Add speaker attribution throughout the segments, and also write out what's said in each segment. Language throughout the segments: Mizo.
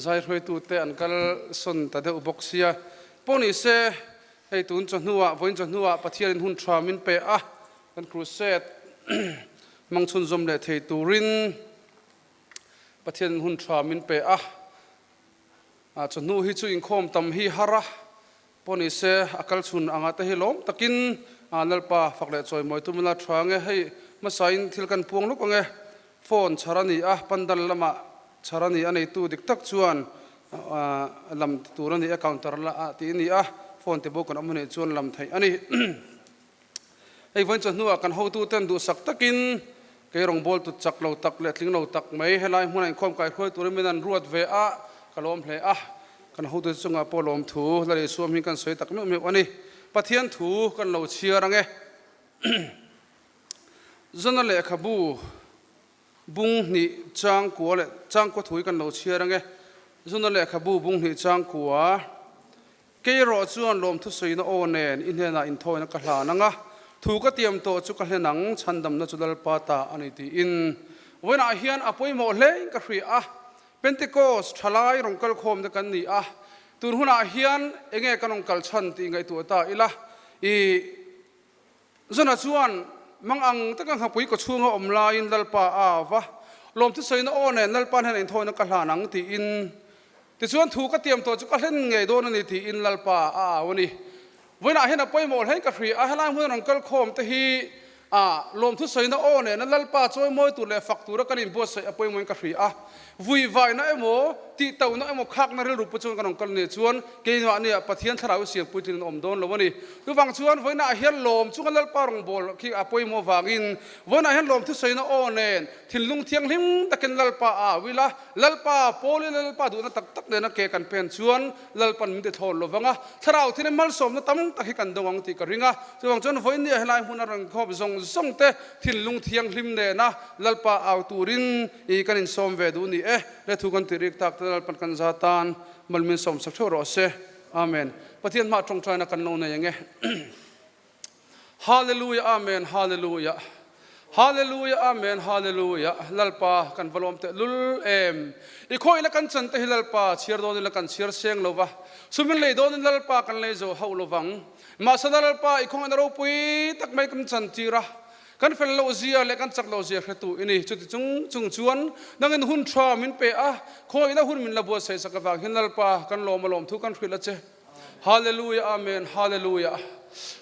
Speaker 1: Zai hruaitute an kal sawn ta deuh bawk sia. Pawh ni se, hei tun chawhnuah, vawiin chawhnuah Pathianin hun tha min pe a, kan crusade hmang chhunzawm leh thei turin Pathianin hun tha min pe a. Chawhnu hi chu inkhawm tam hi har a, pawh ni se a kal chhun anga te hi lawm takin Lalpa fak leh chawimawi tum ila tha ange. Hei hmasain thil kan puang luk ange. Phone chhar a ni a, pandal lamah chhar a ni a, neitu dik tak chuan lam tur a ni a, counter la ah tih a ni a, phone te bawk kan awm a nih chuan lam theih a ni. Hei vawiin chawhnuah kan hotuten duhsak takin kei rawngbawltu chak lo tak leh tling lo tak mai helai hmunah inkhawm kaihruai turin min an ruat ve a, ka lawm hle a, kan hotute chungah pawh lawmthu la leh suam hi kan sawi tak meuh meuh a ni. Pathian thu kan lo chhiar ang e. Zona lehkhabu bung hnih changkua leh changkua thu hi kan lo chhiar ang e. Zona lehkhabu bung hnih changkua, Kei erawh chuan lawmthu sawina aw nen i hnenah inthawina ka hlan ang a, thu ka tiam tawh chu ka hlen ang, chhandamna chu Lalpa ta a ni tiin. Vawiinah hian a pawimawh hlein ka hria a, Pentecost thalai rawn kal khawmna kan ni a, tun hunah hian enge kan rawn kal chhan tih ngaihtuah ta ila, i Zona chuan mang ang taka nghapui kaw chhunga awm laiin Lalpa a au va, Lawmthu sawina aw nen Lalpa hnenah inthawina ka hlan ang tiin. Tichuan thu ka tiam tawh chu ka hlen ngei dawn a ni tiin Lalpa a au a ni. Vawiinah hian a pawimawh hlein ka hria a, helai hmun rawn kal khawm te hi a lawmthu sawina aw nena Lalpa chawimawi tur leh fak tura kan inbuatsaih a pawimawhin ka hria a. Vuivaina emaw, tihtauhna emaw khakna rilru pu chuan kan rawn kal nia chuan keimahnia Pathian thlarau i siam puitlin an awm dawn lo a ni. Chuvang chuan vawiinah hian lawm chunga Lalpa rawngbâwl khi a pawimawh avangin vawiinah hian lawmthu sawina aw nen thinlung thianghlim takin Lalpa a au ila, Lalpa pawl ila Lalpa duhna tak tak nena ke kan pen chuan Lalpan min ti thlawn lo vang a, thlarau thil malsawmna tam tak hi kan dawng ang tih ka ring a. Chuvang chuan vawiinnia helai hmun a rawn khawp zawng zawng te thinlung thianghlim nena Lalpa au turin i kan insawm ve duh ni e. Le thu kan tih rik tak te Lalpan kan za tan mal min sawm sak theuh rawh se. Amen. Pathian hmah tawngtaina kan lo nei ang e. Hallelujah Amen Hallelujah Hallelujah Amen Hallelujah Lalpa kan va lawm teh lul em. I khawih la kan chan te hi Lalpa chhiar dawn ila kan chhiar seng lo va, sumin lei dawn in Lalpa kan lei zo hauh lo vang. Mahse Lalpa i khawngaihna ropui tak mai kan chan tir a, Kan fel loh zia leh kan chak loh zia hretu i ni. Chuti chung chung chuan nangin hun tha min pe a, khawihna hun min la buatsaih sak avang hian Lalpa kan lawm a lawm thu kan hrilh a che. Hallelujah Amen Hallelujah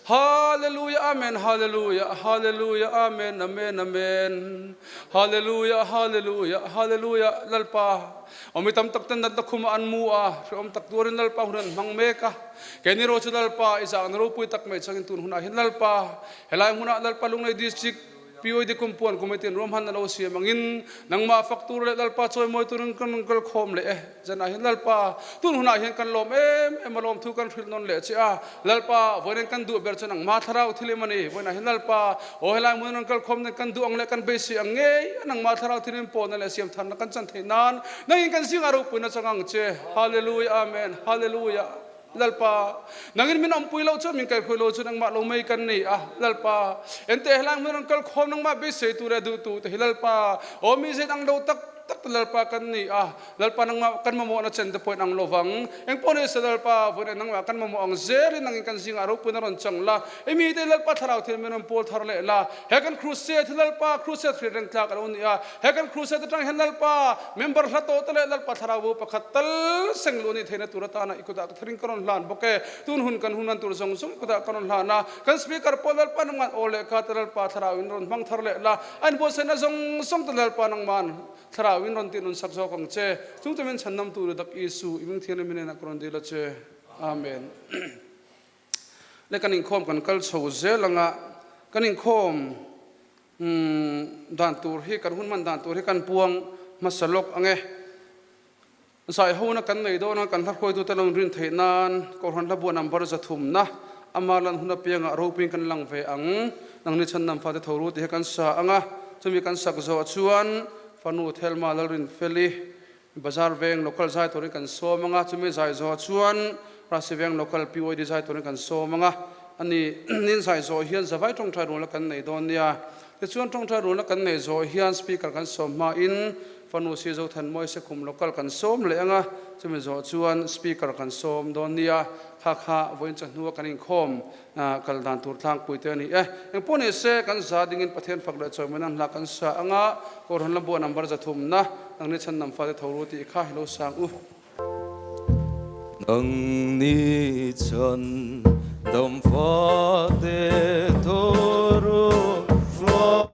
Speaker 1: Hallelujah Amen Hallelujah Hallelujah Amen Amen Amen Hallelujah Hallelujah Hallelujah Lalpa awmi tam tak ten natna khumah an mu a, hrehawm tak tuarin Lalpa hun an hmang mek a. Keini ro chu Lalpa i zahna ropui tak mai changin tun hunah hian Lalpa Helai hmunah Lalpa Lunglei District POD Kumpuan Committee in ruahman a lo siam angin nangmah fak tur leh Lalpa chawimawi turin kan rawn kal khawm leh e. Zanah hian Lalpa tun hunah hian kan lawm em em a lawmthu kan hrilh nawn leh che a. Lalpa vawiin kan duh ber chu nangmah thlarau thil em a ni. Vawiinah hian Lalpa aw helai hmun rawn kal khawm nen kan duh ang leh kan beisei ang ngei a nangmah thlarau thil in pawhna leh siam tharna kan chan theih nan nangin kan zingah ropuina chang ang che. Hallelujah Amen Hallelujah. Lalpa, nangin min awmpui loh chuan min kaihruai lo chu nangmah lo mai kan ni a, Lalpa, ente helai hmun rawn kal khawm nangmah beisei tur leh duh tu te hi Lalpa, aw mi zet ang lo tak tak te Lalpa kan ni a, Lalpa nangmah kan mamawhna chen te pawhin ang lovang, engpawh ni se Lalpa, vawiin nangmah kan mamawh ang zelin nangin kan zingah ropuina rawn chang la, i mite Lalpa thlarau thil min rawn pawl thar leh la, he kan crusade hi Lalpa crusade hriat reng tlak a lo ni a, he kan crusade atang hian Lalpa member hla tawh te leh Lalpa thlarau bo pakhat tal seng luh a nih theihna tur atana i kutah ka tharin ka rawn hlan bawk e. Tun hun kan hun an tur zawng zawng i kutah ka rawn hlan a, kan speaker pawh Lalpa nangman aw leh ka te Lalpa thlarau in rawn hmang thar leh la, a inbuatsaihna zawng zawng te Lalpa nangman thlarau in rawn tih nun sak zawk ang che. Chung chu min chhan nam tu ri dak Isu i ming thianghlim hnenah ka rawn dil a che. Amen. Le kan inkhawm kan kal chho zel anga kan inkhawm dan tur hi kan hun hman dan tur hi kan puang hmasa lawk ang e. Zaihona kan nei dawn a, kan hla hruaitute lo inrin theih nan Kohhran Hlabua number 300na ama lan hun apiangah ropuiin kan lang ve ang. Nangni chhan nam fate tho ru tih hi kan sa ang a, chumi kan sak zawh chuan fanu Thelma Lalrinfeli Bazar veng local zai turin kan sawm ang a, chumi zai zawh chuan Rasi veng local PYD zai turin kan sawm ang a, ani nin zai zawh hian zavai tawngtai rulna kan nei dawn nia. Tichuan tawngtai rulna kan nei zawh hian speaker kan sawm hmain. Fanu si Zothanmawii Sekhum Local kan sawm leh ang a, chumi zawh chuan Speaker kan sawm dawn nia, kha kha vawiin chawhnua kan inkhawm kal dan tur tlangpui te a ni e. Engpawh ni se, kan za dingin Pathian fak leh chawimawi nan hla kan sa ang a, Kohhran Lambuah number zathumna, Nangni chhan nam fate tho ru tih kha hi lo sang u.
Speaker 2: Nangni chhan dam fate tho ru hruai.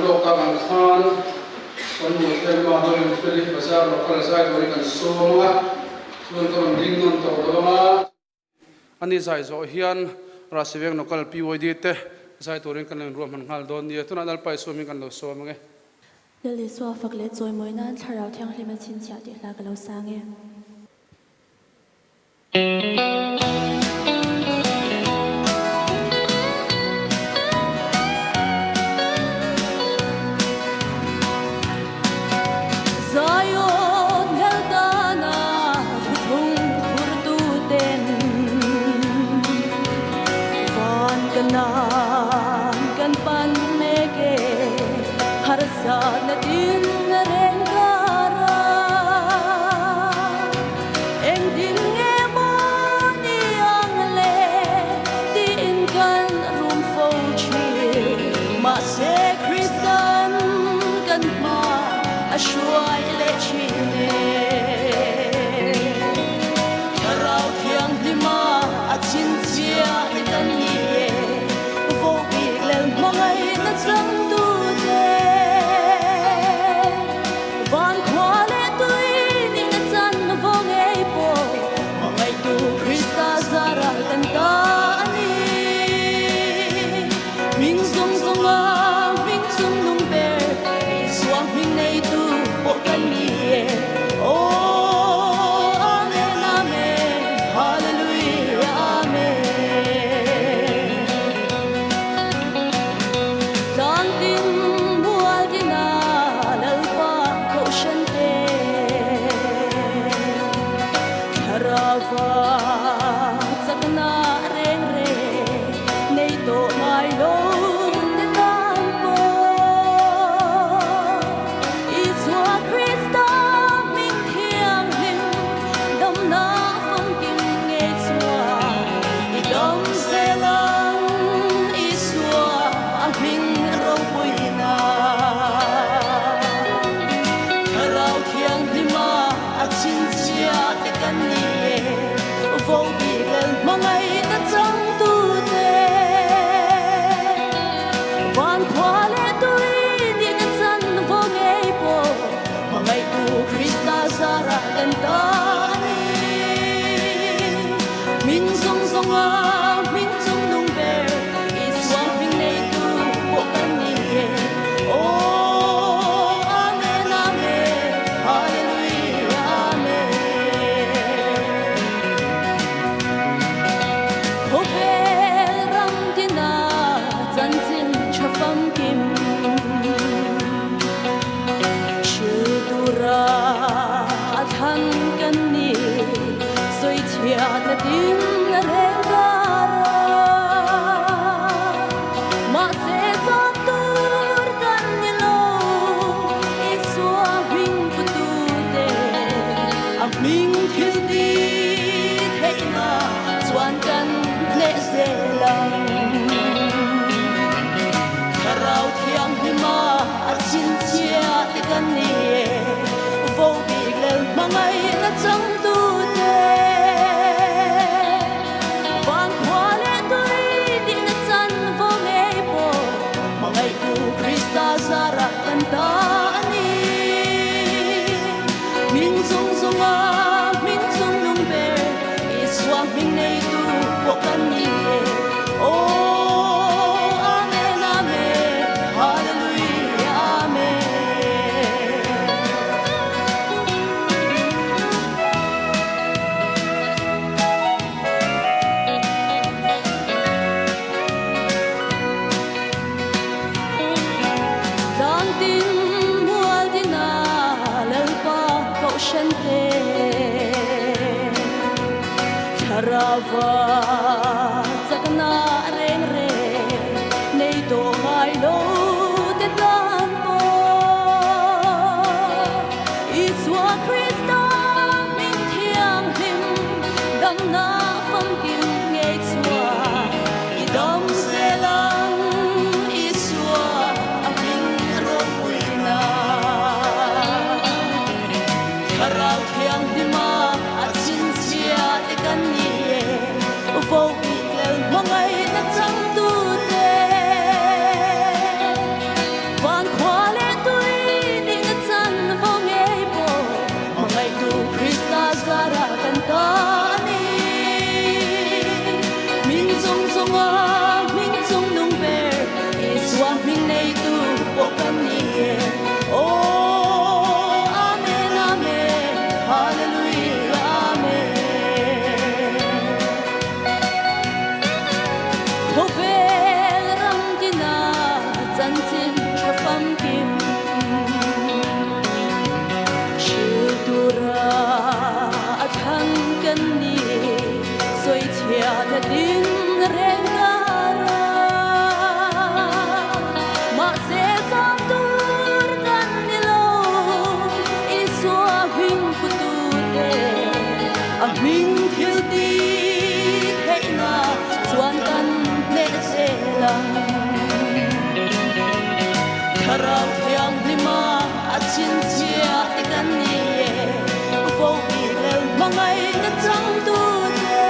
Speaker 1: lawk tak ang khan kan nu Thelma Hlawhrinfeli bazar local zai turin kan sawm a, chuan ka rawn ding nawn tawh lo ang a. Ani zai zawh hian Rasiveng Local PYD te zai turin kan lo inruahman nghal dawn nia. Tunah Lalpa Isua hming kan lo sawm ang e.
Speaker 3: Lal Isua fak leh chawimawi nan Thlarau Thianghlim a chhinchhiah tih hla ka lo sang e. Zion Heltana thuthlung phurtuten van kanan kan pan mek e, harsatna tin reng kara. Engtin nge maw ni ang le tiin kan rum fo thin. Mahse Kristan kan hma a hruai leh thin e. Thlarau Thianghlima a chhinchhiah i kan ni e, Vawkbik lel hmangaihna changtute. Van khua leh tui ning a chan vo ngei pawh hmangaihtu Krista zara kan ta a ni. Hming zawng zawnga hming chung nung ber Isua hming neitu pawh kan ni e. Aw Amen Amen Hallelujah Amen. Tlangtin mual dina Lalpa Kohhran te Thlarauva chakna reng reng nei tawh ngai lo te tan pawh Isua Krista hming thianghlim damna famkim ngei chuan i dam zel ang Isua a hming ropuina. Thlarau Thianghlima a chhinchhiah te kan ni e, vo bik lal hmangaihna changtute. Van khua leh tui nihna chan vo ngei pawh hmangaihtu Krista zarah kan ta a ni. Hming zawng zawnga hming chung nung ber Isua hming neitu pawh kan ni e. Aw Amen Amen Hallelujah Amen. Khawvel ram tina chanchin tha famkim Thil tura a thlan kan ni sawichhiatna ding a reng kar a. Mahse zam tur kan ni lo, Isua hming putute a hming thil ti theihna chuan kan hneh zel ang. Thlarau Thianghlima a chhinchhiah te kan ni e, vo bik lel hmangaihna changtute. Van khua leh tui dihna chan vo ngei pawh hmangaihtu Krista zarah kan ta a ni. Hming zawng zawnga hming chung nung ber Isua hming neitu pawh kan ni e. Aw Amen Amen Hallelujah Amen. Tlangtin mual dina Lalpa Kohhran te Thlarauva chakna reng reng nei tawh ngai lo te tan pawh Isua Krista hming thianghlim damna famkim ngei chuan i dam zel ang Isua a hming ropuina. Thlarau Thianghlima a chhinchhiah te kan ni e, vo bik lel hmangaihna changtute. na tin reng kara. Mahse zam tur kan ni lo, Isua hming putute, a hming thil ti theihna chuan kan hneh zel ang. Thlarau Thianghlima a chhinchhiah te kan ni e, Vohbik leh hmangaihna changtute.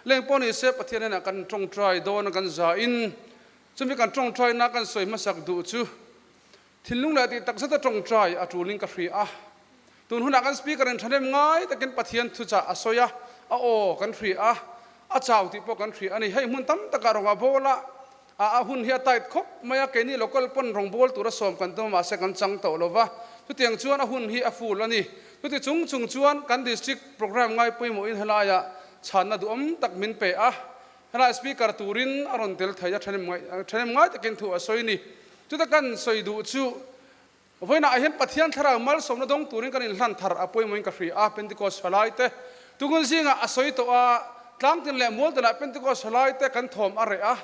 Speaker 1: Leng pawh ni se Pathian hnenah kan tawngtai dawn a kan za in chumi kan tawngtaina kan sawi hmasak duh chu thinlung leh tih takzet a tawngtai a tul in ka hria a. Tun hunah kan speaker in thahnem ngai takin Pathian thuchah a sawi a, a aw kan hria a, a chau tih pawh kan hria a ni. Hei hmun tam takah rawnga bawl a, a hun hi a tight khawp mai a, keini local pawn rawngbâwl tura sawm kan tum a, mahse kan chang tawh lo va, chutiang chuan a hun hi a full a ni. Chuti chung chung chuan kan district programme ngai pawimawhin helaiah chhanna duhawm tak min pe a, helai speaker turin a rawn tel thei a, thahnem ngai takin thu a sawi a ni. Chuta kan sawi duh chu Vawiinah hian Pathian thlarau malsawmna dawng turin kan inhlan thar a pawimawhin ka hria a, Pentecost halaite tukin zingah a sawi tawh a, tlangtin leh mualtinah Pentecost halaite kan thawm a reh a,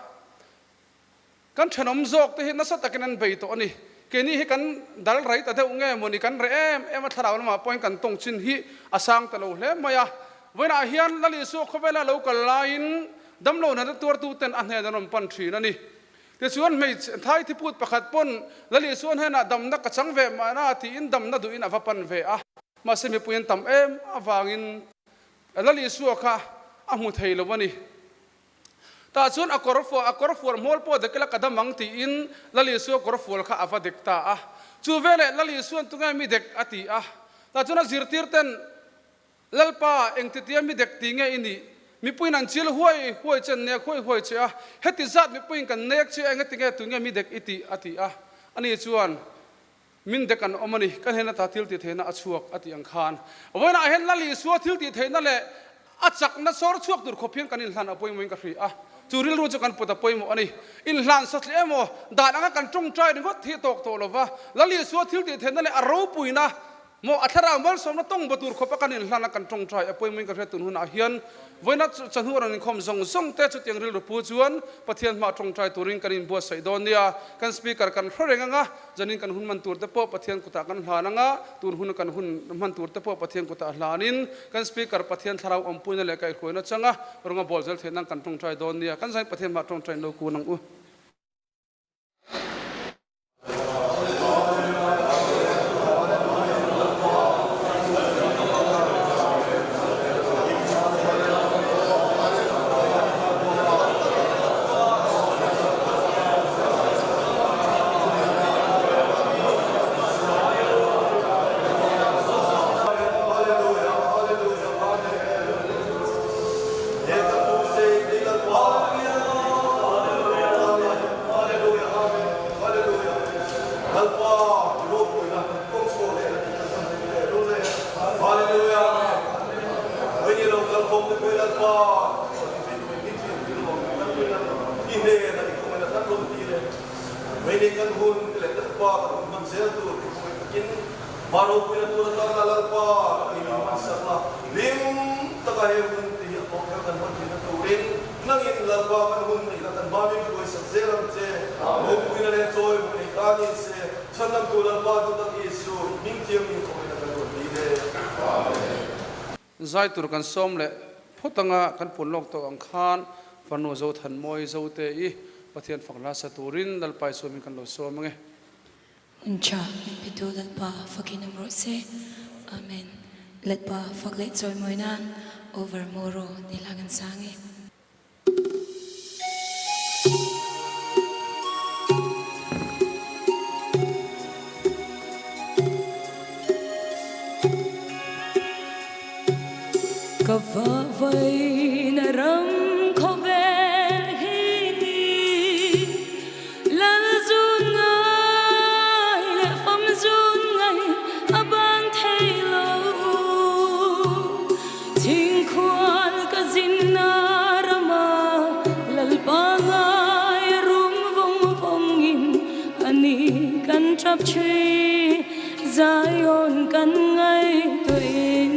Speaker 1: kan thenawm zawk te hi nasa takin an bei tawh a ni. Keini hi kan dal rai ta deuh nge mawni kan reh em em a, thlarau lamah pawhin kan tawng chin hi a sang ta lo hle mai a. Vawiinah hian Lal Isua khawvela lo kal laiin damlo natna tuartuten a hnen an rawn pan thin a ni. Tichuan hmeichhe thai thiput pakhat pawn Lal Isua hnenah damna ka chang ve mahna tiin damna duhin a va pan ve a. Mahse mipui an tam em avangin Lal Isua kha a hmu thei lo a ni. Tah chuan a kawr fuah a kawr fual hmawl pawh dek ila ka dam ang tiin Lal Isua kawr fual kha a va dek ta a. Chu veleh Lal Isua'n tunge mi dek a ti a. Tah chuan a zirtir ten Lalpa, engtitia mi dek ti nge i nih? Mipuiin an chil huai huai che, an nek huai huai che a, heti zat mipuiin kan nek che a, engati nge tu nge mi dek i tih? a ti a. Ani chuan, Min dek an awm a ni, ka hnen ata thil tih theihna a chhuak, a tih ang khan. Vawiinah hian Lal Isua thil tih theihna leh a chakna sawr chhuak tur khawp hian kan inhlan a pawimawhin ka hria a, chu rilru chu kan put a pawimawh a ni. Inhlan satliah emaw, dan anga kan tawngtai ringawt hi a tawk tawh lo va, Lal Isua thil tih theihna leh a ropuina Maw a thlarau malsawmna tawng ba tur khawp a kan inhlan a kan tawngtai a pawimawin ka hriat tun hunah hian vawiina chawhnu a rawn inkhawm zawng zawng te chutiang rilru pu chuan Pathian hmah tawngtai turin kan inbuatsaih dawn nia. Kan speaker kan hre reng anga zanin kan hun hman tur te pawh Pathian kutah kan hlan anga tun hun kan hun hman tur te pawh Pathian kutah hlanin kan speaker Pathian thlarau awmpuina leh kaihhruaina changa rawng a bawl zel theih nan kan tawngtai dawn nia. Kan zain Pathian hmah tawngtai in lo kun ang u.
Speaker 4: Nangin Lalpa kan hun neih la kan hma mi hruaisak zel ang che. Ropuina leh chawi hmuh nei ta ni se, chhandamtu Lalpa duhtak Isu, hming thiangin khawngaihin kan rawn ti le. Amen.
Speaker 1: Zai tur kan sawm leh phawt anga kan pun lawk tawh ang khan Farnu Zothanmawi Zote i Pathian fak hla sa turin Lalpa i sawmin kan lo sawm ange.
Speaker 5: Hun tha min petu Lalpa fakin awm rawh se. Amen. Lalpa fak leh chawimawi nan over moro tih hla kan sang e. Ka vahvaina ram khawvel hi ni. Lal zun ngai leh fam zun ngai a ban thei lo. Thingkhual ka zinna rama Lalpa ngai a rum vawng vawngin a ni kan tap thin Zion kan ngaihtuahin.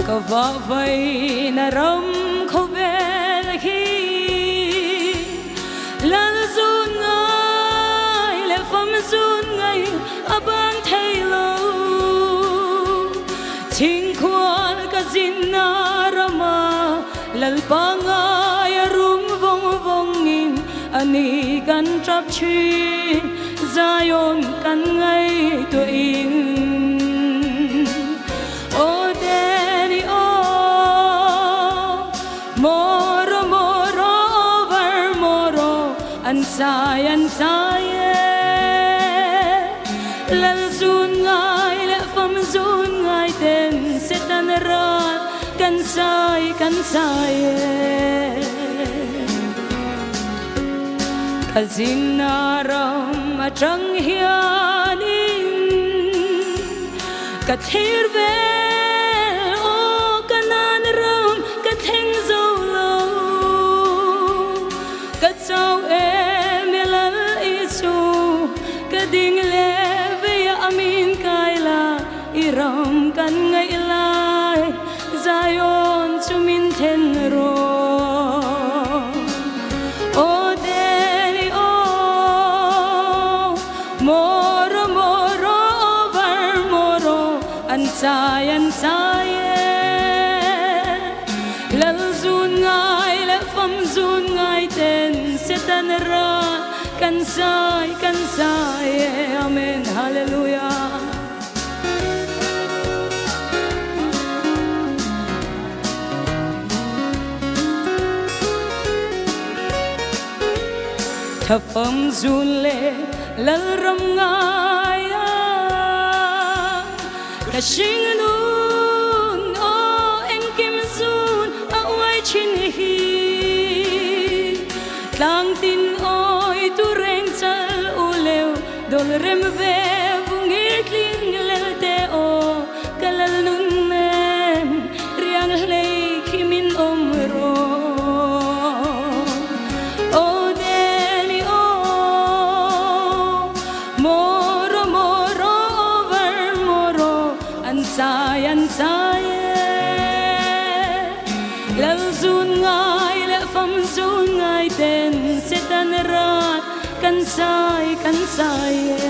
Speaker 5: Ka vahvaina ram khawvel hi Lal zun ngai leh fam zun ngai a ban thei lo. Chhingkhual ka zinna rama Lalpa ngai a rum vawng vawngin a ni kan tap thin Zion kan ngaihtuahin. Aw Danny aw.
Speaker 3: sai an sai e. Lal zun ngai leh fam zun ngai ten Setan ral kan sai kan sai e. Ka zinna ram atang hianin ka thlir vel aw ka nan ram ka thleng zo lo. Ka chau em e Lal Isu ka ding leh veia a min kai la i ram kan ngaih lai Zion chu min then rawh. Aw Deli aw Moro moro var moro an chai an chai e. Lal zun ngai leh fam zun ngai ten Setan ral kan zai kan zai e. Amen Hallelujah. Thafam zun leh Lalram ngai a ka hring nun aw engkim zun a uai thin hi tlang tin awi tu reng chal u leu dol rem ve vungir tling lel te aw ka lal nun nen riang hlei khi min awm rawh aw Deli aw Moro moro over moro an chai an chai e Lal zun ngai leh fam zun ngai ten Setan ral kan chai kan chai e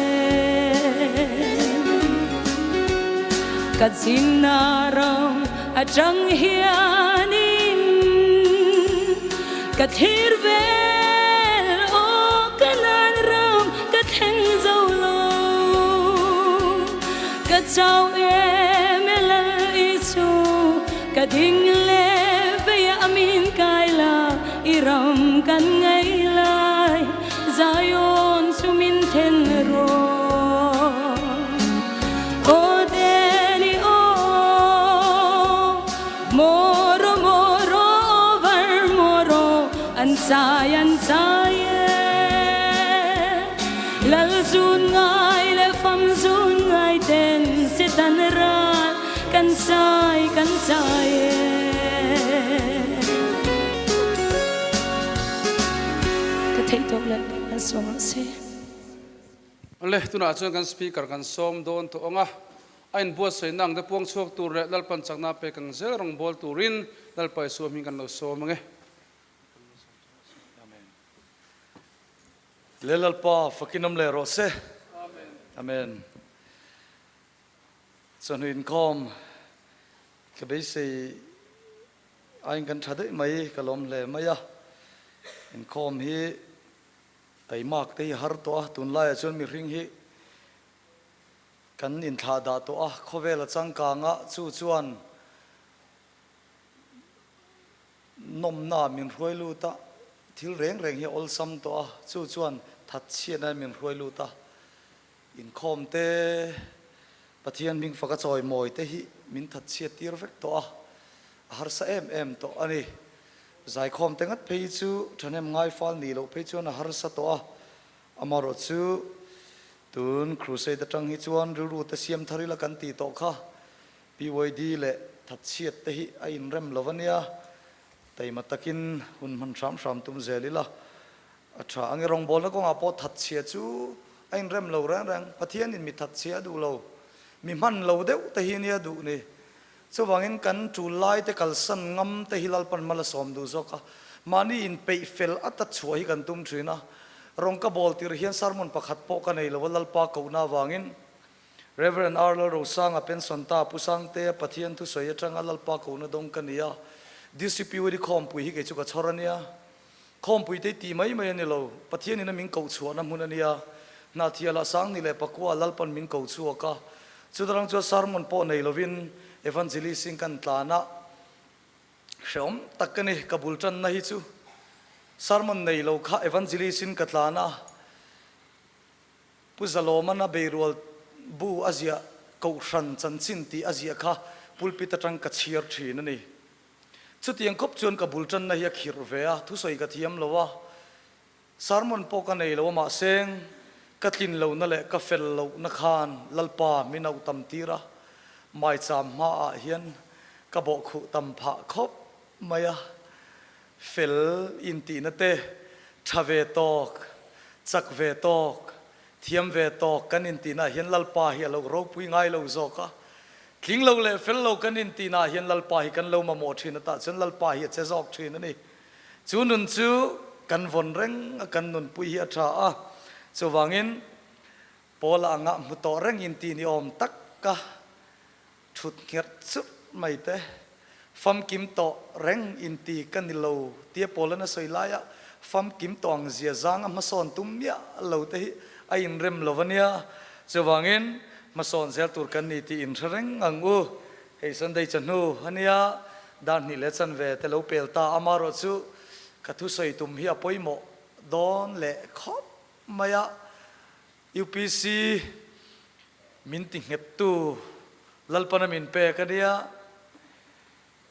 Speaker 3: Ka chinna ram atang hianin ka thlir vel aw ka nan ram ka thleng zo lo ka chau em e Lal Isu ka ding leh veia a min kai la i ram kan ngaih lai Zion chu min then rawh Aw Deli aw Moro moro var moro an chai an chai e Lal zun ngai leh fam zun ngai ten Setan ral kan chai kan chai e. Ka theih tawk Lalpan an sawm rawh se.
Speaker 1: Le, tunah chuan kan Speaker kan sawm dawn tawh ang a, a inbuatsaihna ang te puang chhuak tur leh Lalpan chakna pek ang zel rawngbâwl turin Lalpa Isua hming kan lo sawm ang e.
Speaker 2: Le Lalpa fakin awm leh rawh se. Amen. Chawhnu inkhawm ka beisei aiin kan tha daih mai ka lawm hle mai a. Inkhawm hi Taimak te hi har tawh a, tunlaiah chuan mihring hi kan inthlah dah tawh a, khawvel a changkang a, chu chuan nawmna min hruai lut a, thil reng reng hi a awlsam tawh a, chu chuan thatchhiatna min hruai lut a, inkhawm te, Pathian hming faka chawimawi te hi min thatchhiat tir vek tawh a, a harsa em em tawh a ni. Zaikhawm te ngat phei chu thahnem ngai fal nih loh phei chuan a harsa tawh a, amaherawh chu tun crusade atang hi chuan rilru te siam thar ila kan tih tawh kha PYD leh thatchhiat te hi a inrem lo a nia, taima takin hun hman hram hram tum zel ila a tha ang e. Rawngbawlna kawngah pawh thatchhia chu a inrem lo reng reng, Pathianin mi thatchhia a duh lo, mi hman lo deuh te hi nia duh ni. Chuvangin kan tul lai te kalsan ngam te hi Lalpan mal a sawm duh zawk a, mahni inpeih fel ata chhuah hi kan tum thin a. Rawng ka bawl tir hian sermon pakhat pawh ka nei lo a, Lalpa kohna avangin Rev. R. Lalrosanga pension ta Pu Sangtea Pathian thusawi atanga Lalpa kohna dawng ka ni a, DCPUD khawmpui hi kei chu ka chhawr a nia. Khawmpui te tih mai mai a ni lo, Pathianin a min koh chhuahna hmun a nia. Hnahthialah Sangni leh Pakua Lalpan min ko chhuak a, chutarang chuan sermon pawh nei lovin evangelist in kan tlan a, hrehawm tak ka ni, ka bul tanna hi chu. Sermon nei lo kha Evangelist in ka tlan a, Pu Zalawmana beirual bu a ziah Kohhran chanchin tih a ziah kha pulpit atang ka chhiar thin a ni. Chutiang khawp chuan ka bul tanna hi a khirh ve a, thusawi ka thiam lo a, sermon pawh ka nei lo a mahseng ka tlin lohna leh ka fel lohna khan Lalpa min auh tam tir a, maicham hmaah hian ka bawhkhuh tam phah khawp mai a, fel intihna te, tha ve tawk, chak ve tawk, thiam ve tawk kan intihnaah hian Lalpa hi a lo ropui ngai lo zawk a. Tling lo leh fel lo kan intihnaah hian Lalpa hi kan lo mamawh thin a, tah chuan Lalpa hi a che zawk thin a ni. Chu nun chu kan vawn reng a, kan nunpui hi a tha a. Chuvangin Paula anga hmu tawh reng intih ni awm tak ka Thut ngherh churh mai te, famkim tawh reng inti ka ni lo tia Paulan a sawi laia famkim tawh ang zia zanga hmasawn tum miah lo te hi a inrem lo a nia. Chuvangin hmasawn zel tur kan ni tih inhre reng ang u. Hei Sunday chawhnu a nia, dar hnih leh chanve te lo pel ta amarawh chu ka thusawi tum hi a pawimawh dawn leh khawp mai a. UPC min ti nghettu Lalpana min pek a nia.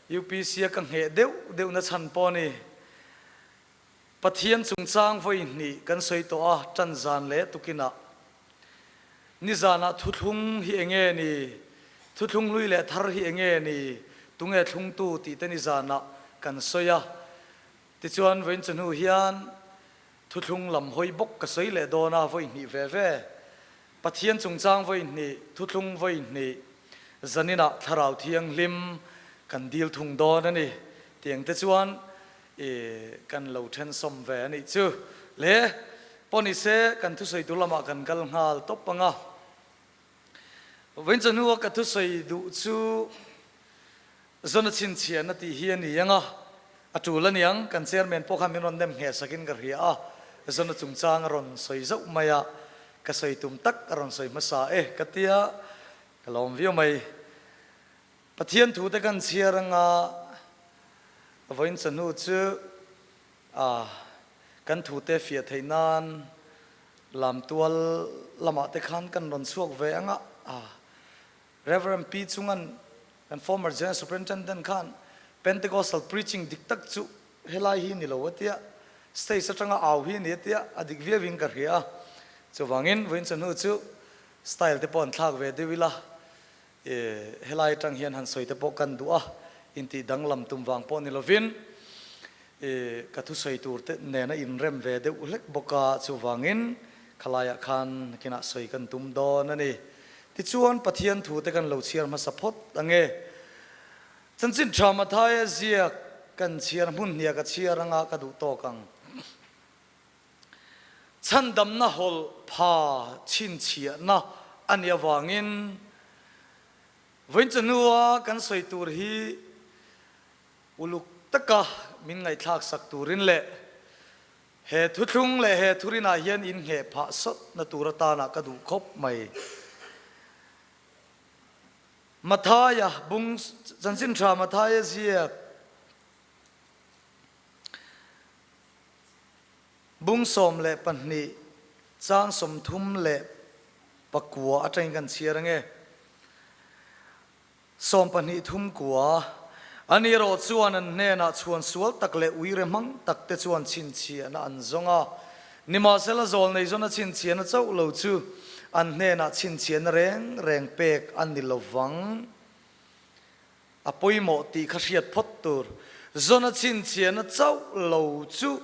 Speaker 2: UPC a ka ngheh deuh deuhna chhan pawh a ni. Pathian chungchang vawi hnih kan sawi tawh a, tan zan leh tukinah. Nizanah thuthlung hi enge ni, thuthlung hlui leh thar hi enge ni, tunge thlungtu tih te nizanah kan sawi a. Tichuan vawiin chawhnu hian Thuthlung lam hawi bawk ka sawi leh dawn a, vawi hnih ve ve. Pathian chungchang vawi hnih, thuthlung vawi hnih, zaninah Thlarau Thianghlim kan dil thung dawn a ni. Tiang te chuan i kan lo then sawm ve a nih chu. Le, pawh ni se kan thusawi tur lamah kan kal nghal tawp ang a. Vawiin chawhnu a ka thusawi duh chu Zona chhinchhiahna tih hi a ni ang a, a tul a niang, kan chairman pawh khan min rawn nem ngheh sakin ka hria a, Zona chungchang a rawn sawi zauh mai a, ka sawi tum tak a rawn sawi hmasa e ka tia, ka lawm viau mai. Pathian thu te kan chhiar anga vawiin chawhnu chu a kan thu te fiah theih nan lamtual lamah te khan kan rawn chhuak ve anga a Rev. Pi Chungan, kan former General Superintendent khan Pentecostal preaching dik tak chu helai hi ni lo a tia, stage atanga au hi a ni a tia, a dik viau in ka hria a. Chuvangin vawiin chawhnu chu style te pawh an thlak ve deuh ila, helai atang hian han sawi te pawh kan duh a, intih danglam tum vang pawh ni lovin ka thusawi tur te nena inrem ve deuh hlek bawk a, chuvangin khalaiah khan nakinah sawi kan tum dawn a ni. Tichuan, Pathian thute kan lo chhiar hmasa phawt ang e. Chanchin tha Mathaia ziak kan chhiar hmun hniah ka chhiar anga ka duh tawk ang. Chhandamna hawlh pha chhinchhiahna a nih avangin vawiin chawhnua kan sawi tur hi uluk taka min ngaihthlak sak turin leh He thuthlung leh he thurinah hian inngheh phah sawtna tur atana ka duh khawp mai. Mathaia bung chanchin tha Mathaia ziak bung 12 chang 39 atangin kan chhiar ange. 12 thum kua, Ani erawh chuan an hnenah chhuan sual tak leh uire hmang tak te chuan chhinchhiahna an zawng a. Nimahsela zawlnei zawna chhinchhiahna chauh lo chu an hnenah chhinchhiahna reng reng pek a ni lo vang. A pawimawh tih kha hriat phawt tur. Zawna chhinchhiahna chauh lo chu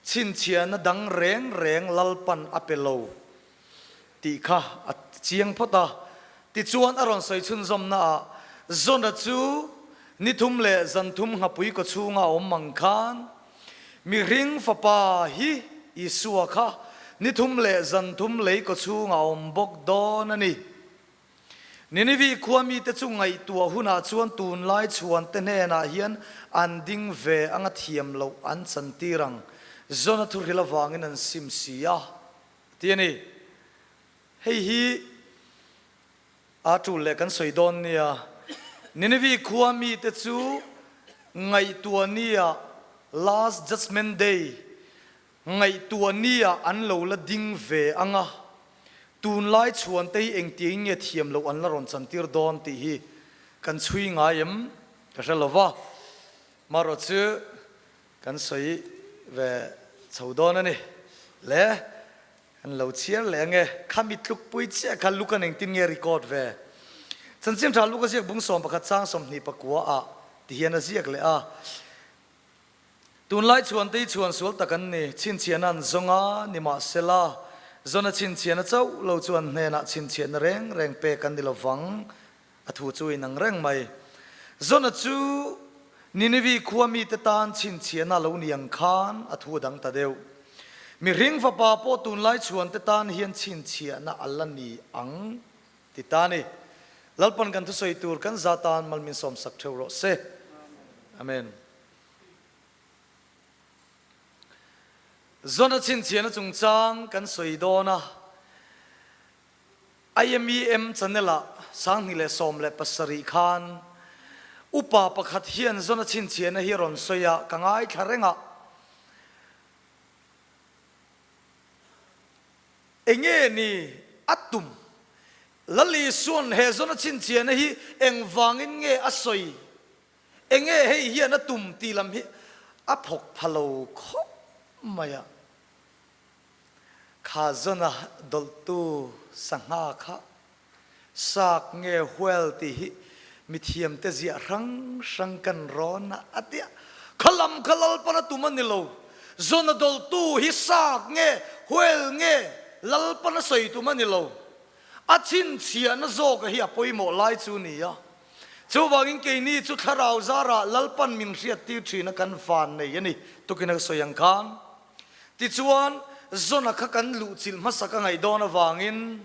Speaker 2: chhinchhiahna dang reng reng Lalpan a pe lo. Tih kha a chiang phawt a. Tichuan a rawn sawi chhunzawmna ah Zona chu ni thum leh zan thum nghapui kaw chhunga a awm ang khan mihring fapa hi Isua kha ni thum leh zan thum lei kaw chhunga a awm bawk dawn a ni. Ninivi khua mite chu ngaihtuah hunah chuan tunlai chhuante hnenah hian an ding ve anga thiam loh an chantir ang. Zona thuhril avangin an sim si a. Ti a ni. Hei hi a tul leh kan sawi dawn nia. Nineveh khua mite chu ngaihtuah nia, Last Judgment Day. Ngaihtuah nia an lo la ding ve ang a, tunlai chhuante hi engtiangin nge thiam loh an la rawn chantir dawn tih hi kan chhui ngai em ka hre lo va, marawh chu kan sawi ve chho dawn a ni le. Kan lo chhiar leh ange. Khami tlukpui chiah kha Luka engtin nge record ve? Chanchin tha Luka ziak bung 11 chang 24 ah ti hian a ziak leh a. Tunlai chhuan te hi chhuan sual tak an ni. Chhinchhiahna an zawng a, nimahsela zawna chhinchhiahna chauh lo chu an hnenah chhinchhiahna reng reng pek an ni lovang. A thu chu inang reng mai. Zona chu Ninevi khua mite tan chhinchhiahna lo ni ang khan a thu a dang ta deuh. Mihring fapa pawh tunlai chhuante tan hian chhinchhiahna a la ni ang ti ta a ni. Lalpan kan thusawi tur kan za tan mal min sawmsak theuh rawh se. Amen. Zona chhinchhiahna chungchang kan sawi dawn a. IMEM channel-ah 2017 khan upa pakhat hian zawn a chhinchhiahna hi a rawn sawi a, ka ngaithla reng a. Enge ni a tum? Lal Isua'n he zawn a chhinchhiahna hi engvangin nge a sawi? Enge hei hian a tum tih lam hi a phawk pha lo khawp mai a. Kha zawna dawlhtu sangha kha shark nge whale tih hi mithiamte ziah hrang hrang kan rawn a, a ti a. Kha lam kha Lalpan a tum a ni lo. Zawna dawlhtu hi shark nge whale nge Lalpan a sawi tum a ni lo. A chhinchhiahna zawka hi a pawimawh lai chu ni a. Chuvangin keini chu thlarau zarah Lalpan min hriattir thin a kan van nei a ni tukin a ka sawi ang khan. Tichuan, Zona kha kan luhchilh hmasa ka ngaih dawn avangin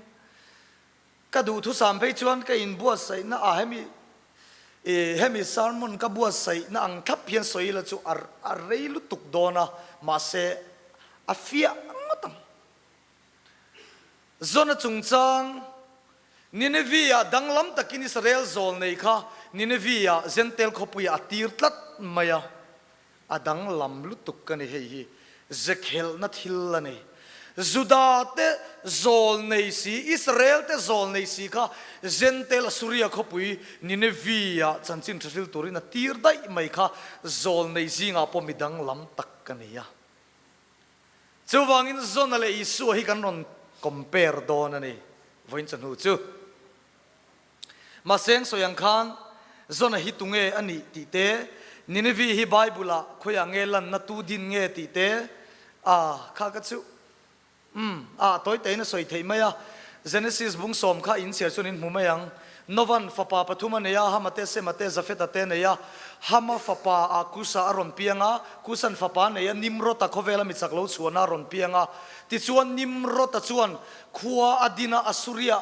Speaker 2: ka duhthusam phei chuan ka inbuatsaihna ah hemi ih hemi sermon ka buatsaihna ang thlap hian sawi ila chu a a rei lutuk dawn a, mahse a fiah ngawt ang. Zona chungchang Nineveh-ah danglam takin Israel zawl nei kha Nineveh-ah Zentel khawpuiah a tir tlat mai a. A danglam lutuk ka ni hei hi zekhelhna thil a ni. Juda te zawl nei si, Israel te zawl nei si kha Zentel Assuria khawpui Nineveh-ah chanchin tha hril turin a tir daih mai kha zawl nei zingah pawh mi danglam tak ka ni a. Chuvangin Zona leh Isua hi kan rawn compare dawn a ni vawiin chawhnu chu. Mahse sawi ang khan Zona hi tunge a nih tih te, Ninevi hi Bible-ah khawiah nge lanna tu din nge tih te, a kha ka chu umm a tawi tahin a sawi theih mai a. Genesis bung sawm kha in chhiar chuan in hmu mai ang. Novan fapa pathum a nei a, Hama te, Sema te, Jafeta te a nei a. Hama fapa ah Kusa a rawn piang a, Kusan fapa a nei a, Nimrod-a khawvela mi chak lo chhuahna a rawn piang a. Tichuan Nimrod-a chuan khua a din a, Assuria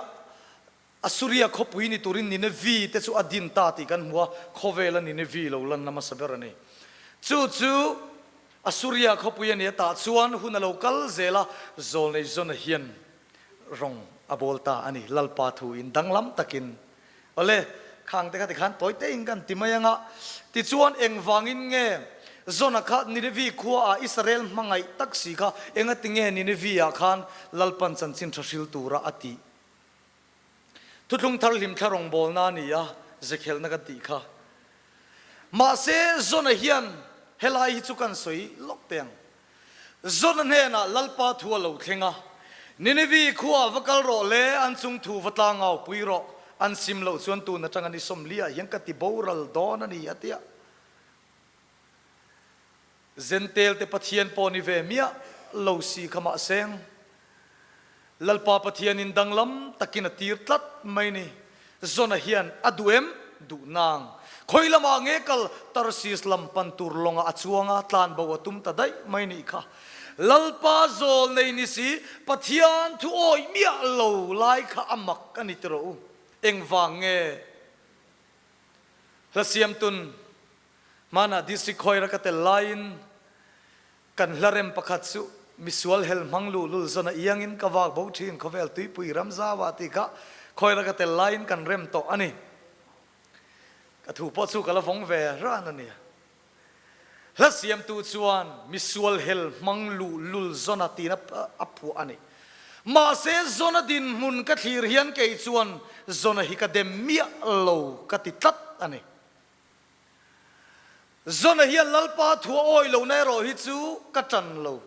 Speaker 2: Assuria khawpui ni turin Ninevi te chu a din ta tih kan hmu a, khawvela Ninevi lo lanna hmasa ber a ni. Chu chu Assuria khawpui a ni a, tah chuan hun a lo kal zel a, Zawlnei Jona hian rawng a bawl ta a ni, Lalpa thu in danglam takin. Awle, khang te kha tikhan tawi tein kan ti mai ang a. Tichuan engvangin nge Jona kha Ninevi khua ah Israel hmangaih tak si kha engati nge Ninevi ah khan Lalpan chanchin tha hril tura a tih? Thuthlung thar hlim thla rawngbawlna a ni a, zekhelhna kan tih kha. Mahse, Zona hian helai hi chu kan sawi lawk teh ang. Zona hnenah Lalpa thu a lo thleng a, Ninevi khuaah va kal rawh le, an chung thu va tlangau pui rawh, an sim loh chuan tun atanga ni sawmliah hian ka ti boral dawn a ni, a ti a. Zentel te Pathian pawh ni ve miah lo si kha mahseng Lalpa Pathianin danglam takin a tir tlat mai ni. Zona hian a duh em? Duh nang. Khawi lamah nge kal Tarsis lam pan tur lawngah a chuang a, tlan bo a tum ta daih mai nih kha. Lalpa zawl nei ni si, Pathian thu awih miah lo lai kha a mak a ni tiraw u. Engvang nge? Hla siamtun Hmanah District Choir a ka tel laiin kan hla rem pakhat chu misual hel hmang luhlul zawn a iangin ka vak bo thin khawvel tuipui ram zauah tih kha Choir a ka tel laiin kan rem tawh a ni. Ka thu pawh chu ka la vawng ve ran a nia. Hla siamtu chuan misual hel hmang luh lul Zona tiin a phuah a ni. Mahse Zona dinhmun ka thlir hian kei chuan Zona hi ka dem miah lo ka ti tlat a ni. Zona hian Lalpa thu a awi lohna erawh hi chu ka ṭan lo.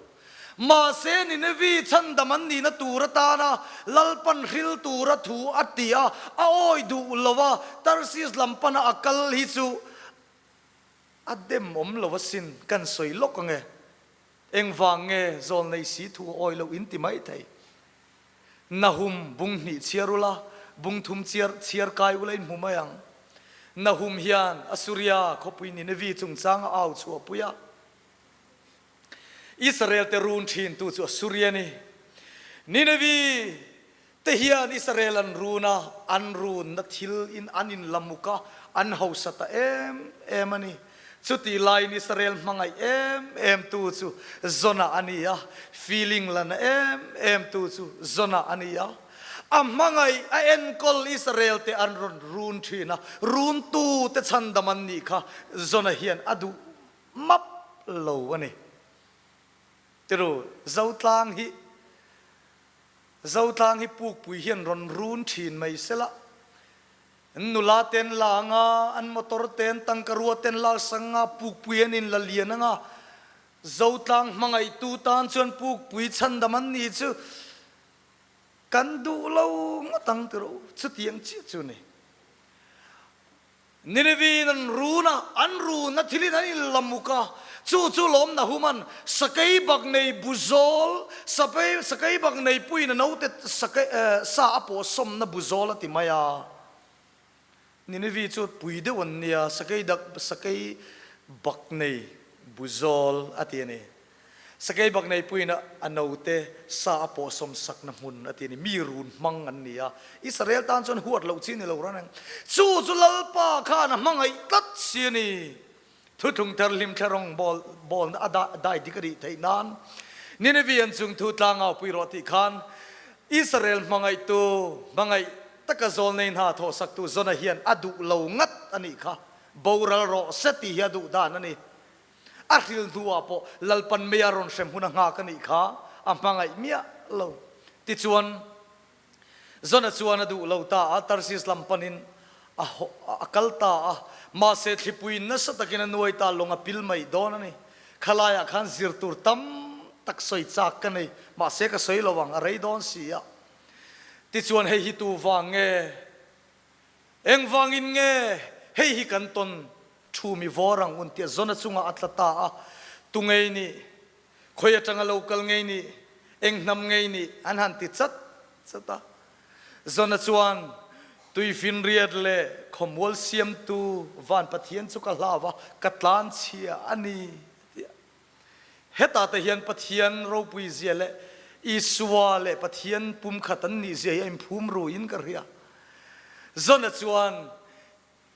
Speaker 2: Mahse Ninevi chhandam an nihna tur atana Lalpan hril tura thu a ti a, a awi duh lo a, Tarsis lam pana a kal hi chu A dem awm lo asin, kan sawi lawk ang e. Engvang nge zawl nei si thu a awi loh in ti mai thei. Nahum bung hnih chhiar ula, bung thum chiar chhiar kai ula in hmu mai ang. Nahum hian Asuria khawpui Ninevi chungchang a au chhuahpui a. Israel te run thin tu chu Asuria ni. Ninevi te hian Israel an run a, an runna thil in an in la muk a, an hausa ta em em a ni. Chutih laiin Israel hmangaih em em tu chu Jonah a ni a, feeling la na em em tu chu Jonah a ni a. A hmangaih a enkawl Israel te an rawn run thin a, runtu te chhandam an nih kha Jonah hian a duh map lo a ni. Tiru, Zotlang hi Zotlang hi pukpui hian rawn run thin mai sela, an nula te an la anga, an motor te an tangkarua te an lak sak anga, pukpui an inla lian anga, Zotlang hmangaihtu tan chuan pukpui chhandam an nih chu kan duh lo ngawt ang ti rawh u, chutiang chiah chu a ni. Nineveh-in an run a, an run a thilin an inlamuk a, chu chu lawm Nahuman sakei bak nei buzawl, sapei sakei bak nei puiin a naute sakei sa a pawh sawmna buzawl a ti mai a. Nineveh chu pui deuh an nia, sakei dak sakei bak nei buzawl a ti a ni. Sakei bak neipuiin a note sa a pawhsawm sakna hmun a ti a ni. Mi run hmang an ni a, Israel tan chuan huat loh chi a ni lo reng. Chu chu Lalpa khan a hmangaih tlat si a ni. Thuthlung thar hlim thla rawng bawlna a dai dik a nih theih nan Nineveh an chung thu tlangau pui rawh tih khan Israel hmangaihtu hmangaih taka zawlnei hna thawhsaktu Jonah hian a duh lo ngat a nih kha. Boral rawh se tih hi a duh dan a ni. A hril hnuah pawh Lalpan mei a rawn hrem hun a nghak a nih kha a hmangaih miah lo. Tichuan, Jona chuan a duh lo ta a, Tarsis lam panin a a kal ta a. Mahse, thlipuiin nasa takin a nuai ta, lawng a pil mai dawn a ni. Khalaiah khan zir tur tam tak sawi chak ka nei, mahse ka sawi lo ang, a rei dawn si a. Tichuan, hei hi tu vang nge? Engvangin nge hei hi kan tawn thu mi vawr ang un tia Jona chungah a tla ta a, tu ngei nih, khawi atanga lo kal ngei nih, eng hnam ngei nih an han ti chat chat a. Jona chuan tuifinriat leh khawmual siamtu van Pathian chu ka hlau a, ka tlanchhia a ni a ti a. Hetah te hian Pathian ropui zia leh Isua leh Pathian pumkhat an nih zia hi a inphum ruin ka hria. Jona chuan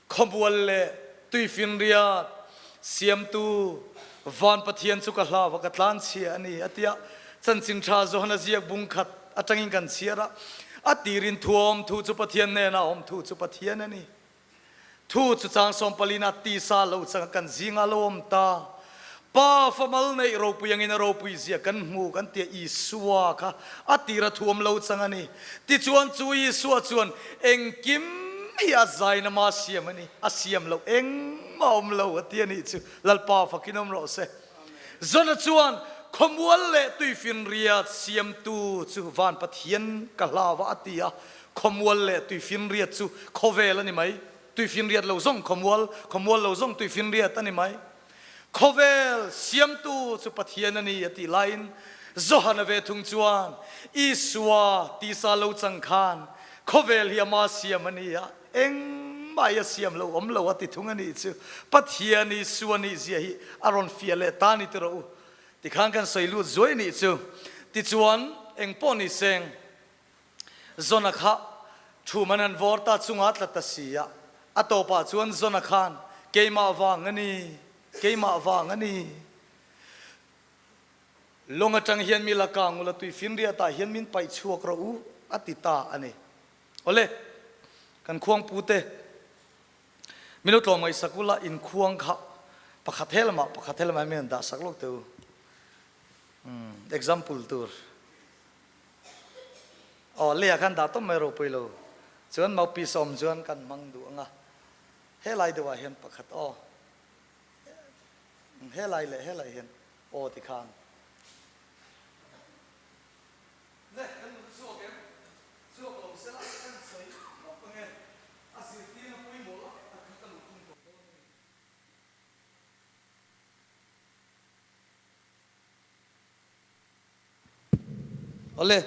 Speaker 2: khawmual leh tuifinriat siamtu van Pathian chu ka hlau a, ka tlanchhia a ni a ti a. Chanchin Tha Johana ziak bung khat atangin kan chhiar a, a tirin thuawm thu chu Pathian hnenah awm thu chu Pathian a ni. Thu chu chang sawmpalina tisa lo changa kan zingah lo awm ta. Pa famal neih ropui angin a ropui zia kan hmu kan tia Isua kha a tira thuam lo chang a ni. Tichuan chu Isua chuan engkim hi a zaina ma siam a ni, a siam loh engmah awm lo a ti a nih chu. Lalpa fakin awm rawh se. Jona chuan khawmual leh tuifinriat siamtu chu van Pathian ka hlau a a ti a, Khawmual leh tuifinriat chu khawvel a ni mai. Tuifinriat lo zawng khawmual, khawmual lo zawng tuifinriat a ni mai. Khawvel siamtu chu Pathian a ni a tih laiin Johana ve thung chuan Isua tisa lo chang khan khawvel hi ama siam a ni a, engmah hi a siam lo awm lo a ti thung a nih chu. Pathian Isua nih zia hi a rawn fiah leh ta a ni ti rawh u. Tikhan kan sawi lut zuai a nih chu. Tichuan engpawh ni seng. Zona kha thum an han vawr ta chunga tla ta si a, a tawpah chuan Zona khan, Keimah vang a ni, keimah vang a ni. Lawng atang hian mi la kang ula tuifinriatah hian min paih chhuak rawh u, a ti ta a ni. Awle, kan khuangpute, Min lo tlawm ngaihsak ula, inkhuang kha. Pakhat he lamah pakhat he lamah hian min han dah sak lawk teh u. Umm example tur. Aw leiah khan dah tawp mai ropui lo. Chuan mouthpiece a awm chuan kan hmang duh ang a. Helai deuhah hian pakhat aw. Helai leh helai hian aw ti khan. Le kan nun chhuak em? Chhuak lo sela kan sawi lawk ang e. A zirtirna pawimawh lai tak kha ka luh tum tawh dawn a ni. Awle.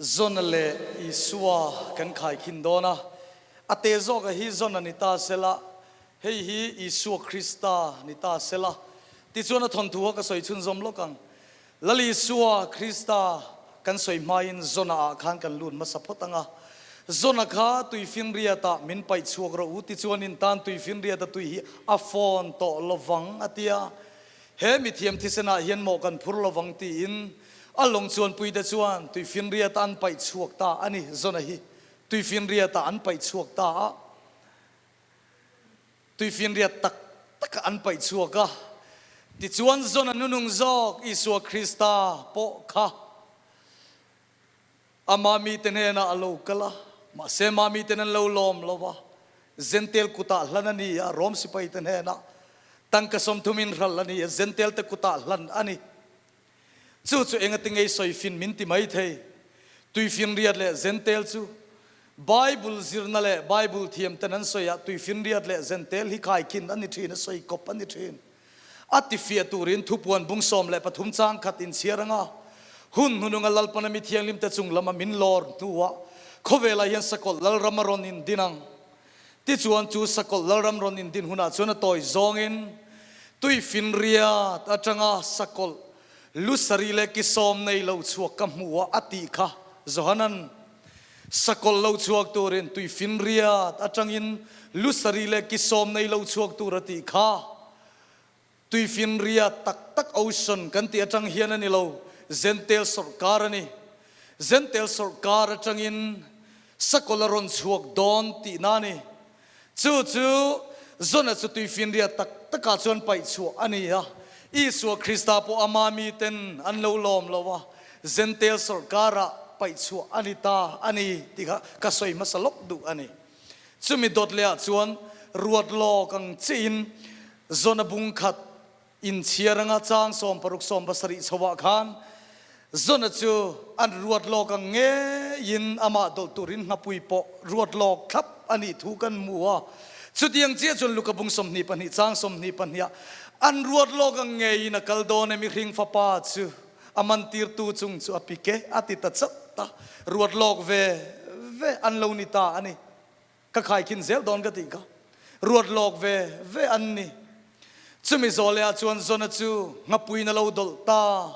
Speaker 2: Zona leh Isua kan khaikhin dawn a, a te zawka hi Zona ni ta sela, hei hi Isua Krista ni ta sela. Tichuan a thawnthu kha ka sawi chhunzawm lawk ang. Lal Isua Krista kan sawi hmain Zona ah khan kan lut hmasa phawt ang a. Zona kha tuifinriatah min paih chhuak rawh u tichuan in tan tuifinriata tui hi a fawn tawh lovang a ti a. He mithiam thisenah hian mawh kan phur lovang tiin a lawng chuanpuite chuan tuifinriatah an paih chhuak ta a ni. Zona hi tuifinriatah an paih chhuak ta a. Tuifinriat tak taka an paih chhuak a, tichuan Zona nunung zawk Isua Krista pawh kha ama mite hnenah a lo kal a, mahse ama miten an lo lawm lo va, Zentel kutah hlan a ni a, Rom sipaite hnenah tangka sawmthumin hral a ni a, Zentelte kutah hlan a ni. Chu chu enga tingei sawifin min ti mai thei. Tuifinriat leh Zentel chu Bible zirna leh Bible thiam ten an sawi ah tuifinriat leh Zentel hi khaikhin a ni thin a, sawi kawp a ni thin. A tifiah turin thupuan bung 13 chang khat inchhiar anga hun hnununga Lalpana mi thianghlim te chung lama min lawr hnuah khawvelah hian sakawlh Lalram a rawn indin ang. Tichuan chu sakawlh Lalram rawn indin hunah chuan a tawi zawngin tuifinriat atanga sakawlh lu sarih leh ki sawm nei lo chhuak ka hmu a a tih kha Johanan sakawlh lo chhuak turin tuifinriat atangin lu sarih leh ki sawm nei lo chhuak tur a tih kha Tuifinriat tak tak ocean kan tih atang hian a ni lo, Zentel sawrkar a ni. Zentel sawrkar atangin sakawlh a rawn chhuak dawn tihna a ni. Chu chu Zona chu tuifinriat tak takah chuan paih chhuah a ni a. Isua Krista pawh ama miten an lo lawm lo a, Zentel sawrkarah paih chhuah a ni ta a ni tih kha ka sawi hmasa lawk duh a ni. Chumi dawt lehah chuan ruat lawk ang chiin Zona bung khat inchhiar anga chang 60 70 chhoah khan Zona chu an ruat lawk ang ngeiin amah dawlh turin nghapui pawh ruat lawk thlap a nih thu kan hmu a. Chutiang chiah chuan Luka bung 22 chang 22 ah an ruat lawk ang ngeiin a kal dawn e mihring fapa chu a mantirtu chung chu a pik e a ti ta chat a, ruat lawk ve ve an lo ni ta a ni. Ka khaikhin zel dawn ka tih kha ruat lawk ve ve an ni. Chumi zawh leh ah chuan Zona chu nghapuiin a lo dawlh ta.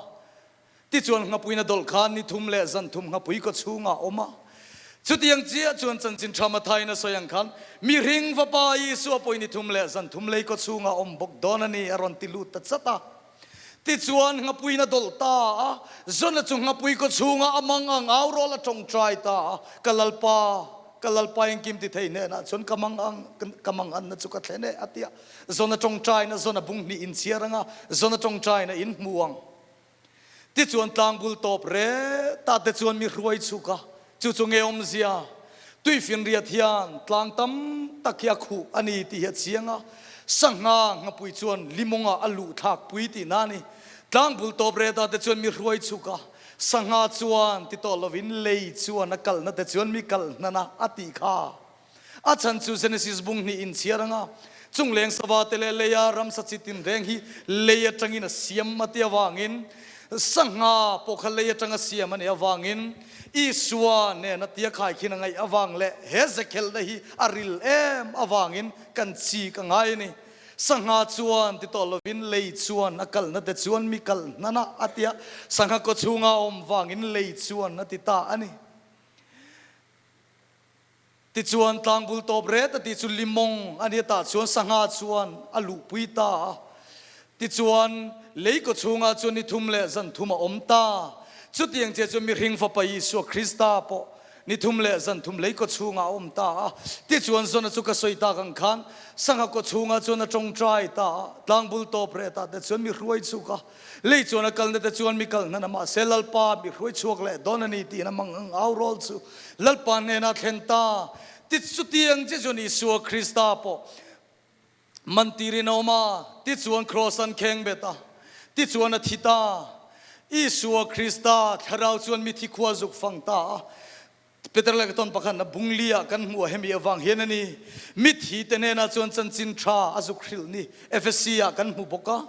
Speaker 2: Tichuan nghapuiin a dawlh khan ni thum leh zan thum nghapui kaw chhungah a awm a. Chutiang chiah chuan chanchin tha Mathaiin a sawi ang khan mihring vapa Isua pawhin ni thum leh zan thum lei kaw chhungah a awm bawk dawn a ni a rawn ti lut ta chat a. Tichuan nghapui na dawlh ta a, Zona chu nghapui kaw chhungah a mang ang au rawl a tawngtai ta a, Ka Lalpa, ka Lalpa engkim ti thei hnenah chuan ka mang ang, ka mang anna chu ka thlen e, a ti a. Zona tawngtaina Zona bung hnih inchhiar anga Zona tawngtaina in hmu ang. Tichuan tlangbul tawp re ta te chuan mi hruai chhuk a, chu chu nge awmzia? Tuifinriat hian tlang tam tak hi a khuh a ni tih hi a chiang a, sangha nghapui chuan limawngah a luh thlak pui tihna a ni. Tlangbul tawp re ta te chuan mi hruai chhuk a, sangha chuan ti tawh lovin lei chuan a kalhna te chuan mi kalhnan a a tih kha. A chhan chu Genesis bung hnih inchhiar anga chungleng sava te leh leia ramsa chi tinreng hi lei atangin a siam a ti avangin sangha pawh kha lei atanga siam a nih avangin Isua nena tia khaikhin a ngaih avang leh he zekhelhna hi a ril em avangin kan chik a ngai a ni. Sangha chuan ti tawh lovin lei chuan a kalhna te chuan mi kalhnan a a tia sangha kaw chhunga a awm vangin lei chuan a ti ta a ni. Tichuan tlangbul tawp ret a tih chu limawng a nia tah chuan sangha chuan a luhpui ta a. Tichuan lei kaw chhungah chuan ni thum leh zan thum a awm ta. Chutiang che chu mihring Fapa Isua Krista pawh. Ni thum leh zan thum lei kaw chhungah a awm ta a. Tichuan Zona chu ka sawi tak ang khan sangha kaw chhungah chuan a tawngtai ta a, tlangbul tawp reh ta te chuan mi hruai chhuk a. Lei chuan a kalna te chuan mi kal hnan a, mahse Lalpa mi hruai chhuak leh dawn a ni tiin a mang ang au rawl chu Lalpa hnenah thlen ta. Ti chutiang che chuan Isua Krista pawh mantirin a awm a, tichuan kraws an kheng bet a, tichuan a thi ta. Isua Krista thlarau chuan mithi khua zuk fang ta a. Peter leh ka tawn pakhat na bungli ah kan hmuh a hemi avang hian a ni. Mithi te hnenah chuan chanchin tha a zuk hrilh ni Efesi ah kan hmu bawk a.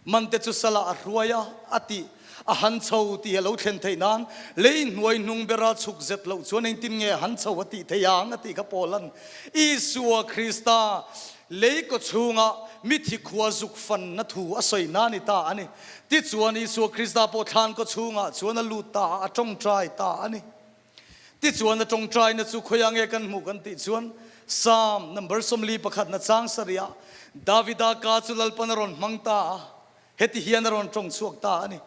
Speaker 2: Man te chu salah a hruai a, a tih a han chho tih a lo thlen theih nan lei hnuai hnung bera chhuk zet loh chuan engtin nge a han chho a tih theih ang a tih kha Paulan Isua Krista lei kaw chhunga mithi khua zuk fanna thu a sawi na ni ta a ni. Tichuan Isua Krista pawh thlan kaw chhungah chuan a lut ta a, a tawngtai ta a ni. Tichuan a tawngtaina chu khawiah nge kan hmuh kan tih chuan Psalm number 41 na chang sarih ah Davida ka chu Lalpan a rawn hmang ta a, heti hian a rawn tawng chhuak ta a ni.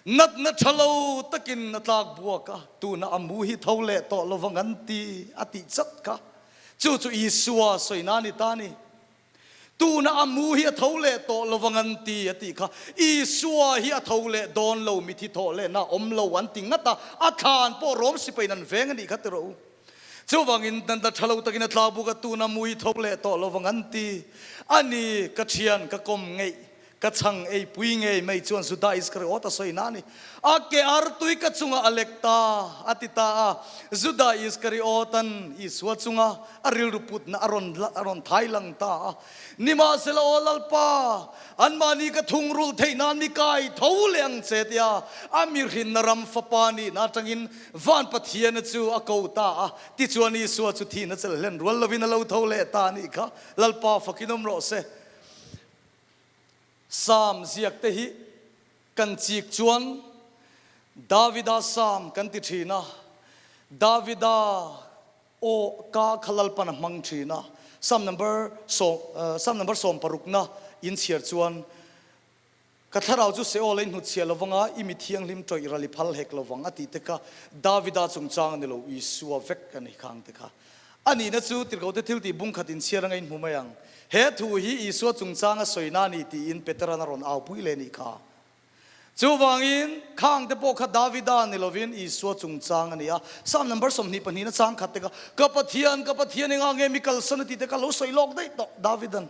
Speaker 2: Natna tha lo takin a tlak buak a, tuna a mu hi tho leh tawh lovang an ti a tih chat kha. Chu chu Isua sawina a ni ta a ni. Tuna a mu hi a tho leh tawh lo vang an ti, a tih kha. Isua hi a tho leh dawn lo, mithi thawh lehna a awm lo an ti ngat a, a thlan pawh Rom sipaiin an veng a nih kha ti rawh u. Chuvangin dan ta tha lo takin a tla buk a, tuna mu hi tho leh tawh lo vang an ti. A ni, ka thian, ka kawm ngeih. Ka chhang ei pui ngei mai chuan Juda Iskariot a sawi na a ni. A ke artui ka chungah a lek ta, a ti ta a. Juda Iskariot-an Isua chunga a rilru putna a rawn a rawn thai lang ta a. Nimahsela aw Lalpa, anmahni ka thungrulh theih nan mi kai tho leh ang che tia a mihrinna ram fapa nihna atangin van Pathiana chu a ko ta a. Tichuan Isua chu thihna chelh hlen rual lovin a lo tho leh ta a nih kha. Lalpa fakin awm rawh se. Salm ziak te hi kan chik chuan Davida Salm kan ti thin a, Davida aw ka kha Lalpan a hmang thin a, Salm number Salm number sawmparukna in chhiar chuan Ka thlarau chu Seol a inhnutchhiah lo vanga, i mi thianghlim tawih ral i phal hek lo vang a tih te kha Davida chungchang a ni lo, Isua vek a ni khang te kha. A nihna chu tirhkohte thil tih bung khat inchhiar anga inhmu mai ang. He thu hi Isua chungchang a sawina a ni tiin Peteran a rawn aupui leh nih kha. Chuvangin, khang te pawh kha Davida ni lovin Isua chungchang a ni a. Psalm number 22 na chang khat te kha, Ka Pathian, ka Pathian engah nge mi kalsan a tih te kha lo sawi lawk daih tawh Davidan.